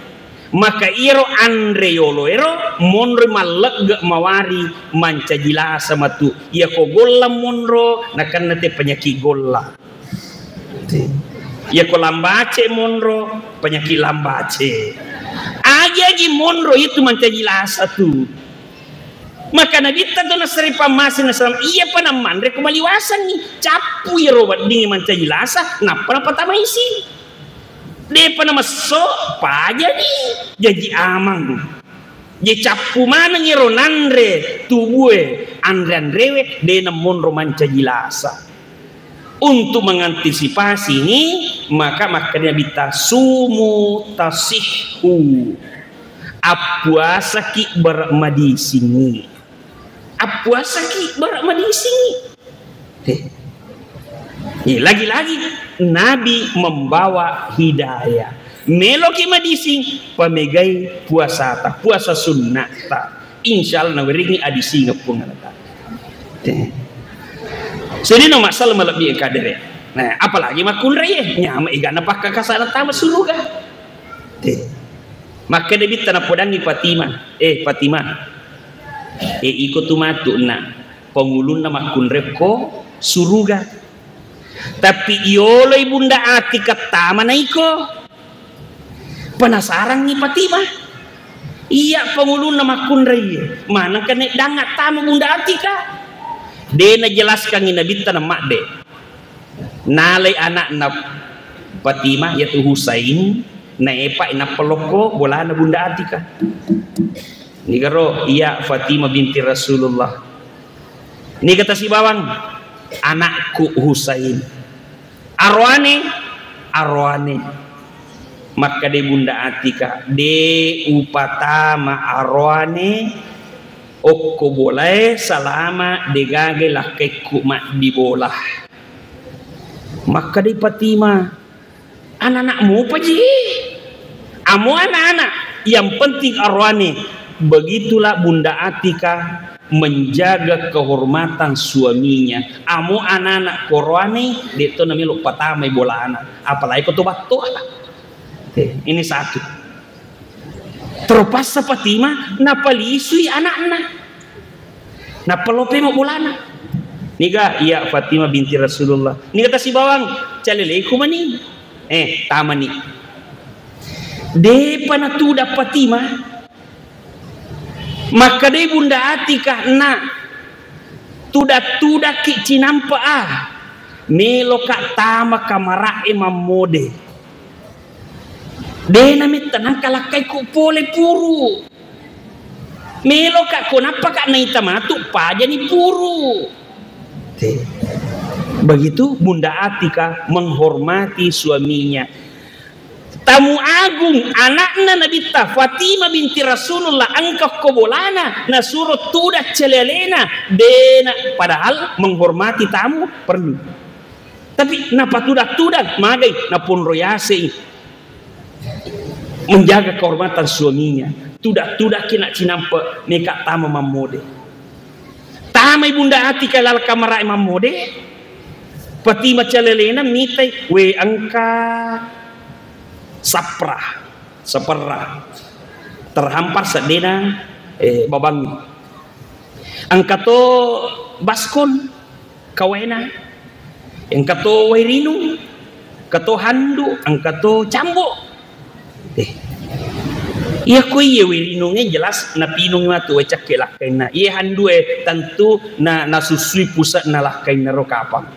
Maka iyaro anre yoloero monroi mallegge mawari mancaji lasa matu. Iyako golla monro nakenna te penyakit golla. Iyako lambace monro, penyakit lambace. Agi-agi monro itu mancaji lasa tu. Maka Nabitta tu nassari pammase nasalam, iyapa namanre ko maliwasangngi, cappu iyaro weddingnge mancaji lasa, nappa napatamaisi. Depa namesso, pajani, jaji amang. Je cappu maneng iyaro nanre tubue, anre-anrewe, de namonro mancaji lasa. Untuk mengantisipasi ini, maka makkeda Nabitta, "Sumu tasihhu." Appuasaki bara madisingngi. Appuasaki bara madisingngi. Eh. Eh, lagi-lagi Nabi membawa hidayah. Meloki madising, pamegai puasata, puasa sunnata. Insya Allah nawerengi adisingeng Puang Allah Ta'ala. Eh. Sedino masalah malebbi kadere. Nah, apalagi makkunrai, eh. Nyama igana pakkakasana tama suruga. Eh. Makkeda Nabitta napodangi Fatimah, "Eh, Fatimah, eh, iko tu matu na pangulunna makkunrekko suruga." Tapi iyoloi Bunda Atika tama na iko. Penasarangngi Fatimah. Iya pangulunna makkunrai, manengka neddang tama Bunda Atika. De najelaskangngi Nabitta namadde. Nalai anakna Fatimah, yaitu Husain, naepa nappa lokko bolana Bunda Atika. Nigaro, iya Fatimah binti Rasulullah. Niga tasi bawang, anakku Husain. Aroane, aroane. Makkeda Bunda Atika, de upatama aroane okko bolae salama degaga lakkaikku maddi bola. Makkeda Fatimah, "Anak-anak mupaji? Amo anak-anak, yang penting aroane." Begitulah Bunda Atika menjaga kehormatan suaminya. Amo anak-anak koroane, de to namelo patamai bolana. Apalagi ko to battoa. Oke, ini satu. Terpaksa Fatimah napalisui anakna. Nappa lope mo bolana. Niga? Iya, Fatimah binti Rasulullah. Niga tasibawang? Caleleku mani. Eh, tamani. Depa natuda Fatimah. Makkedai Bunda Atika, "Nak, tuda-tudakki cinampa a. Meloka tama kamara'e mammode. Dena metta nangka lakkaiku pole puru. Meloka ko nappaka naita matu pajani puru." Te. Begitu Bunda Atika menghormati suaminya. Tamu agung, anakna Nabitta Fatimah binti Rasulullah, engka ko bolana, nasuro tuda celealena, dena, padahal menghormati tamu perlu. Tapi napatuda-tuda, magai, naponro yasei menjaga kehormatan suaminya. Tuda-tudaki nak cinampe, meka tama mammode. Tamai Bunda Atika laleng kamara'e mammode, Fatimah calelena mitai, "We, engka sapra, saperra terhampar seddena, eh, babangnge. Engka to baskon kawaena, engka to wairinung, engka to handu, engka to cambo." Eh. Iya ko iye wairinungnge jelas napinungi matu wai cakke lakkainna. Iye handue tentu na, nasusui puse'na lakkainna ro kapang.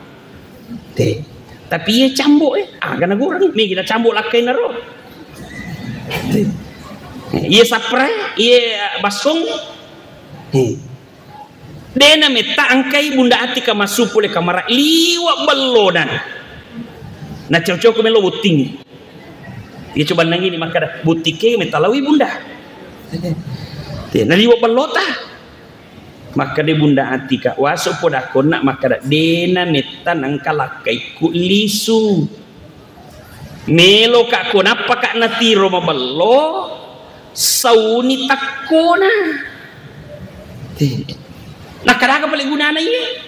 Te. Tapi iye cambo e, aga nagurang, megi na cambo lakkainna ro. Te. Iye sapra e, iye baskong. He. Dena metta engkai Bunda Atika massu pole kamara, liwa bellona. Na cocok melo botting. Iya coba nangini makkada, "Botting ke metta lawi Bunda." Te, na liwa bellota. Makkada Bunda Atika, "Waso podakonna makkada, dena metta nangka lakkaikku lisu." Meloka ko nappaka natiro mabello, sauni takkona. Te. Nakkadaka pale gunana iye?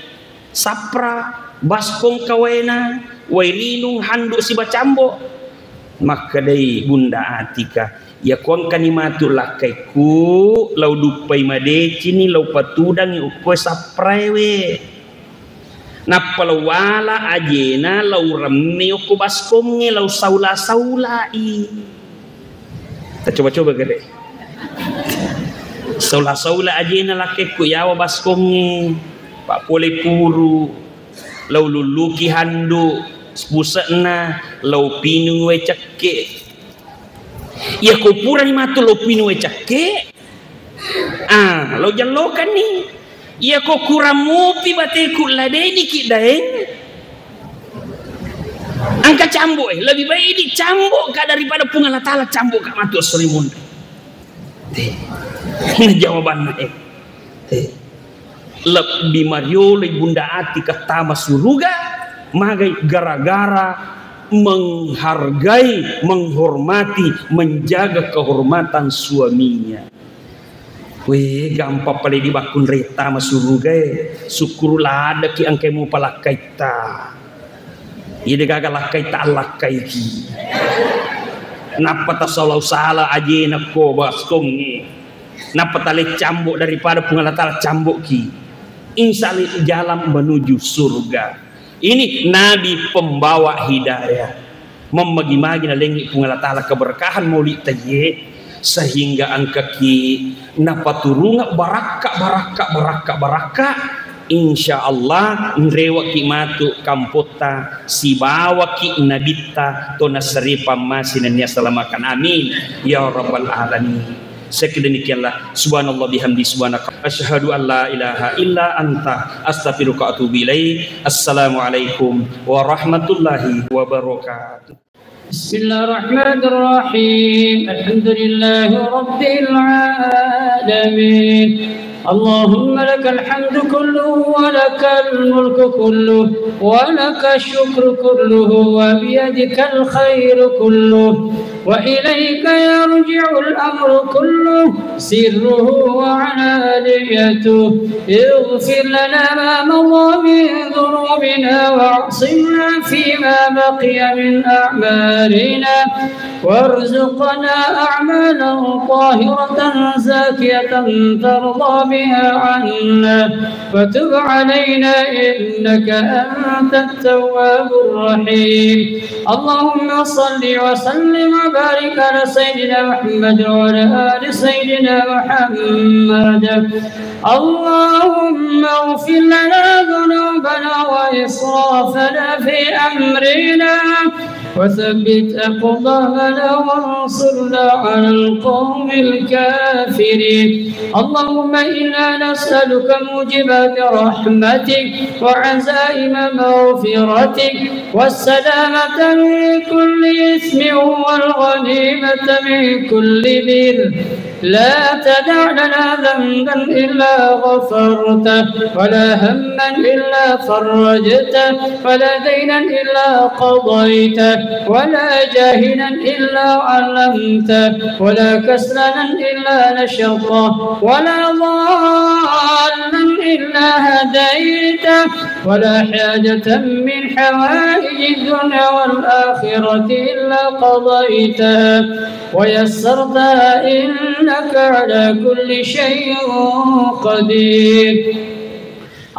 Sapra, baskong kawaena, wairinung, handuk siba cambo. Makkedai Bunda Atika, "Iya ko engkani matu lakkaikku, lau duppai madecini, lau patudangi ukko sapraewe." Nappa lau wala ajena, lau remme okko baskongnge, lau saula-saulai. Tacoba-coba gere. Saula-saula ajena lakkekku yawa baskongnge, pak pole puru, lau lulluki handu, puse'na, lau pinung wae cekke. Iya ko purani matu lau pinung wae cekke, Ah, lo jallokanni. Iya ko kurang mupi bateku, ladeniki daeng. Engka cambo e, lebih baik idi cambo ka daripada Puang Allah Taala cambo ka matu esso ri munri. Te. Nah, jawabanna e. Te. Lebbi mariolo i Bunda Atika tama suruga, magai gara-gara menghargai, menghormati, menjaga kehormatan suaminya. Weh, gampang pale di bakkunrai tama suruga e. Sukkuru ladeki engkai mupa lakkaitta. Iya degaga lakkaitta allakkaiki. Nappa tasalau sala ajena ko baskongnge. Nappa tale cambo daripada Puang Allah Taala camboki. Insya Allah jalan menuju surga. Ini Nabi pembawa hidayah. Memmagi-magi nalengngi Puang Allah Taala keberkahan maulid tayye, sehingga engkaki napaturunga barakka, barakka, barakka, barakka. Insya Allah, nrewaki matu kampotta, sibawaki nabitta, to nasere pammase nennia salamakan. Amin. Ya Rabbal Alamin. Sekian demikianlah. Subhanallah bihamdi, subhanaka. Asyhadu an la ilaha illa anta, astaghfiruka wa atubu ilaik. Assalamualaikum warahmatullahi wabarakatuh. بسم الله الرحمن الرحيم. الحمد لله رب العالمين. اللهم لك الحمد كله ولك الملك كله ولك الشكر كله وبيدك الخير كله وإليك يرجع الأمر كله سره وعلانيته. اغفر لنا ما مضى من ذنوبنا وعصمنا فيما بقي من أعمالنا وارزقنا أعمالا طاهرة زاكية ترضى بها عنا. وتب علينا إنك أنت التواب الرحيم. اللهم صل وسلم وبارك على سيدنا محمد وعلى آل سيدنا محمد. اللهم اغفر لنا ذنوبنا وإسرافنا في أمرنا وثبت أقدامنا وانصرنا على القوم الكافرين. اللهم إنا نسألك موجبات رحمتك وعزائم مغفرتك والسلامة من كل إثم والغنيمة من كل بر. لا تدع لنا ذنبا إلا غفرته، ولا هما إلا فرجته، ولا دينا إلا قضيته، ولا جاهلا إلا علمته، ولا كسلانا إلا نشرته، ولا ضالا إلا هديته، ولا حاجة من حوائج الدنيا والآخرة إلا قضيتها ويسرتها إنك على كل شيء قدير.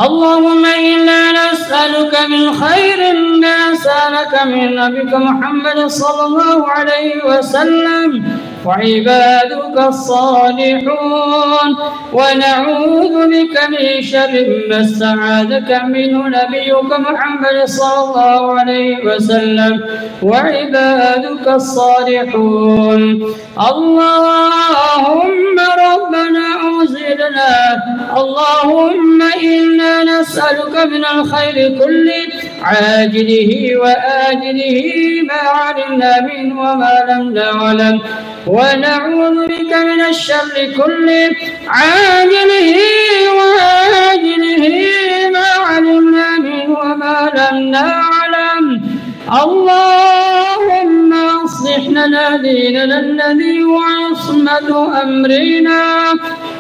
اللهم إنا نسألك من خير ما سألك من نبيك محمد صلى الله عليه وسلم وعبادك الصالحون، ونعوذ بك من شر ما استعاذك منه نبيك محمد صلى الله عليه وسلم وعبادك الصالحون. اللهم ربنا أوزعنا. اللهم إنا نسألك من الخير كله عاجله وآجله ما علمنا منه وما لم نعلم، ونعوذ بك من الشر كله عاجله وآجله ما علمنا منه وما لم نعلم. اللهم أصلح لنا ديننا الذي هو عصمة أمرنا،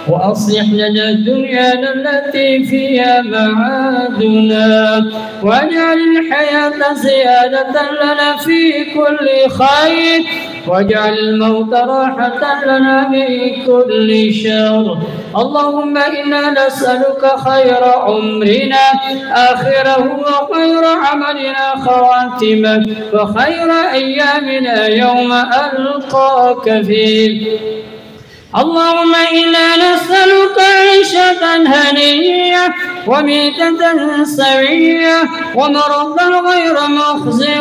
وأصلح لنا دنيانا التي فيها معادنا، واجعل الحياة زيادة لنا في كل خير، واجعل الموت راحة لنا من كل شر. اللهم إنا نسألك خير عمرنا آخره وخير عملنا خواتمه وخير أيامنا يوم ألقاك فيه. اللهم إنا نسألك عيشة هنية وميتة سوية ومرضا غير مخزي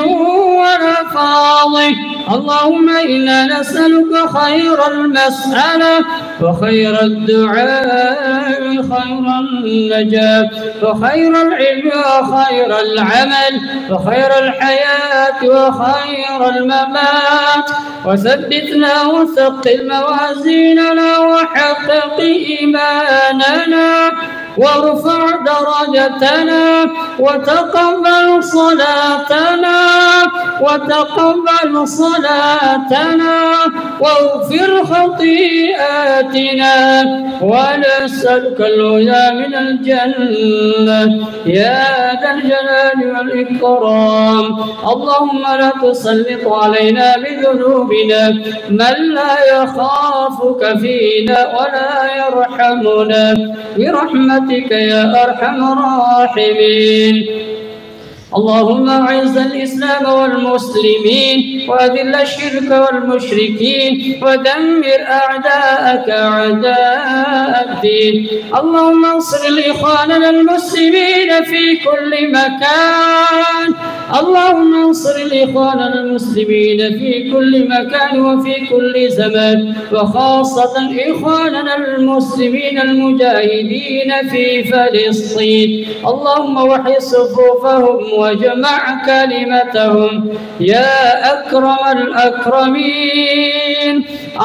ولا فاضح. اللهم إنا نسألك خير المسألة وخير الدعاء وخير النجاة وخير العلم وخير العمل وخير الحياة وخير الممات، وثبتنا وثقل موازيننا وحقق إيماننا وارفع درجتنا وتقبل صلاتنا وتقبل صلاتنا واغفر خطيئاتنا ونسألك الهدى من الجنة يا ذا الجلال والإكرام. اللهم لا تسلط علينا بذنوبنا من لا يخافك فينا ولا يرحمنا برحمتك يا أرحم الراحمين. اللهم أعز الإسلام والمسلمين وأذل الشرك والمشركين ودمر أعداءك أعداء الدين. اللهم انصر لإخواننا المسلمين في كل مكان. اللهم انصر لإخواننا المسلمين في كل مكان وفي كل زمان، وخاصة إخواننا المسلمين المجاهدين في فلسطين. اللهم وحد صفوفهم واجمع كلمتهم يا أكرم الأكرمين.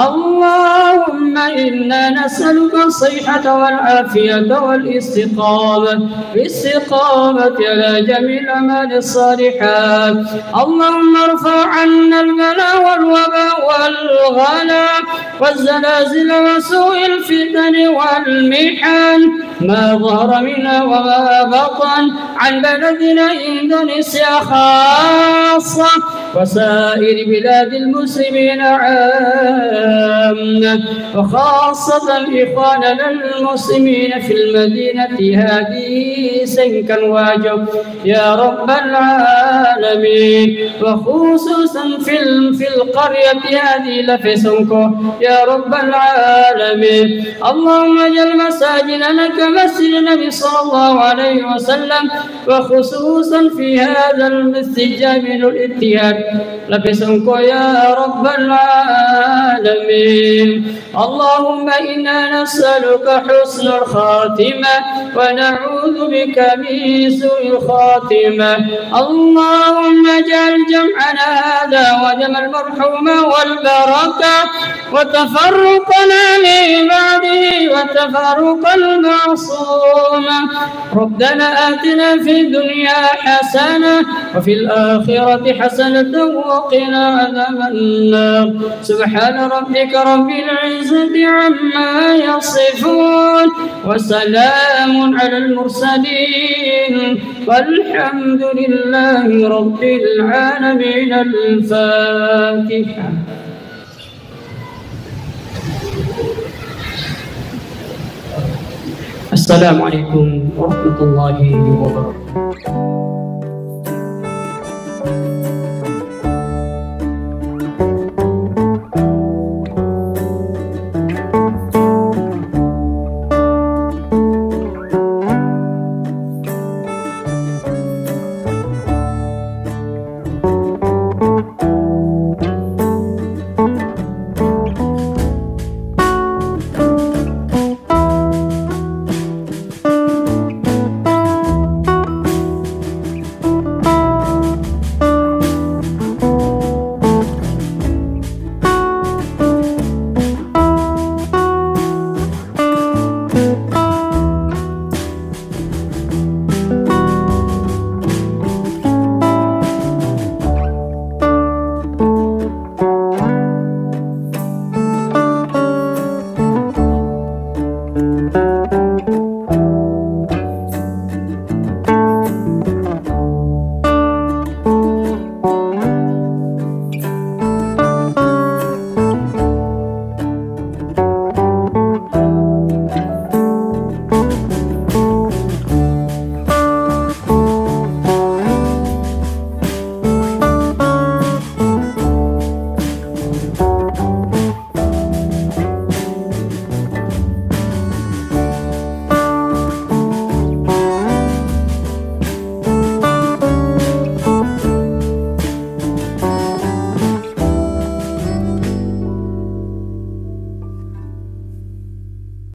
اللهم إنا نسألك الصحة والعافية والاستقامة، الاستقامة على جميع الأعمال الصالحات. اللهم ارفع عنا البلاء والوباء والغلاء والزلازل وسوء الفتن والمحن ما ظهر منها وما بطن عن بلدنا إندونيسيا خاصة وسائر بلاد المسلمين عامة. وخاصة إخواننا المسلمين في المدينة هذه سنكن واجب يا رب العالمين، وخصوصا في ال-، في القرية هذه لفسنكو يا رب العالمين. اللهم اجعل مساجدنا كمسجد النبي صلى الله عليه وسلم، وخصوصا في هذا المسجد جامع الاتحاد لفسنكو يا رب العالمين. اللهم إنا نسألك حسن الخاتمة ونعوذ بك من سوء الخاتمة. اللهم اجعل جمعنا هذا وجمع المرحومة والبركة وتفرقنا من بعده وتفرق المعصومة. ربنا آتنا في الدنيا حسنة وفي الآخرة حسنة وقنا عذاب النار. سبحان ربك رب العزة عما يصفون وسلام على المرسلين والحمد لله رب العالمين. الفاتحة. السلام عليكم ورحمة الله وبركاته.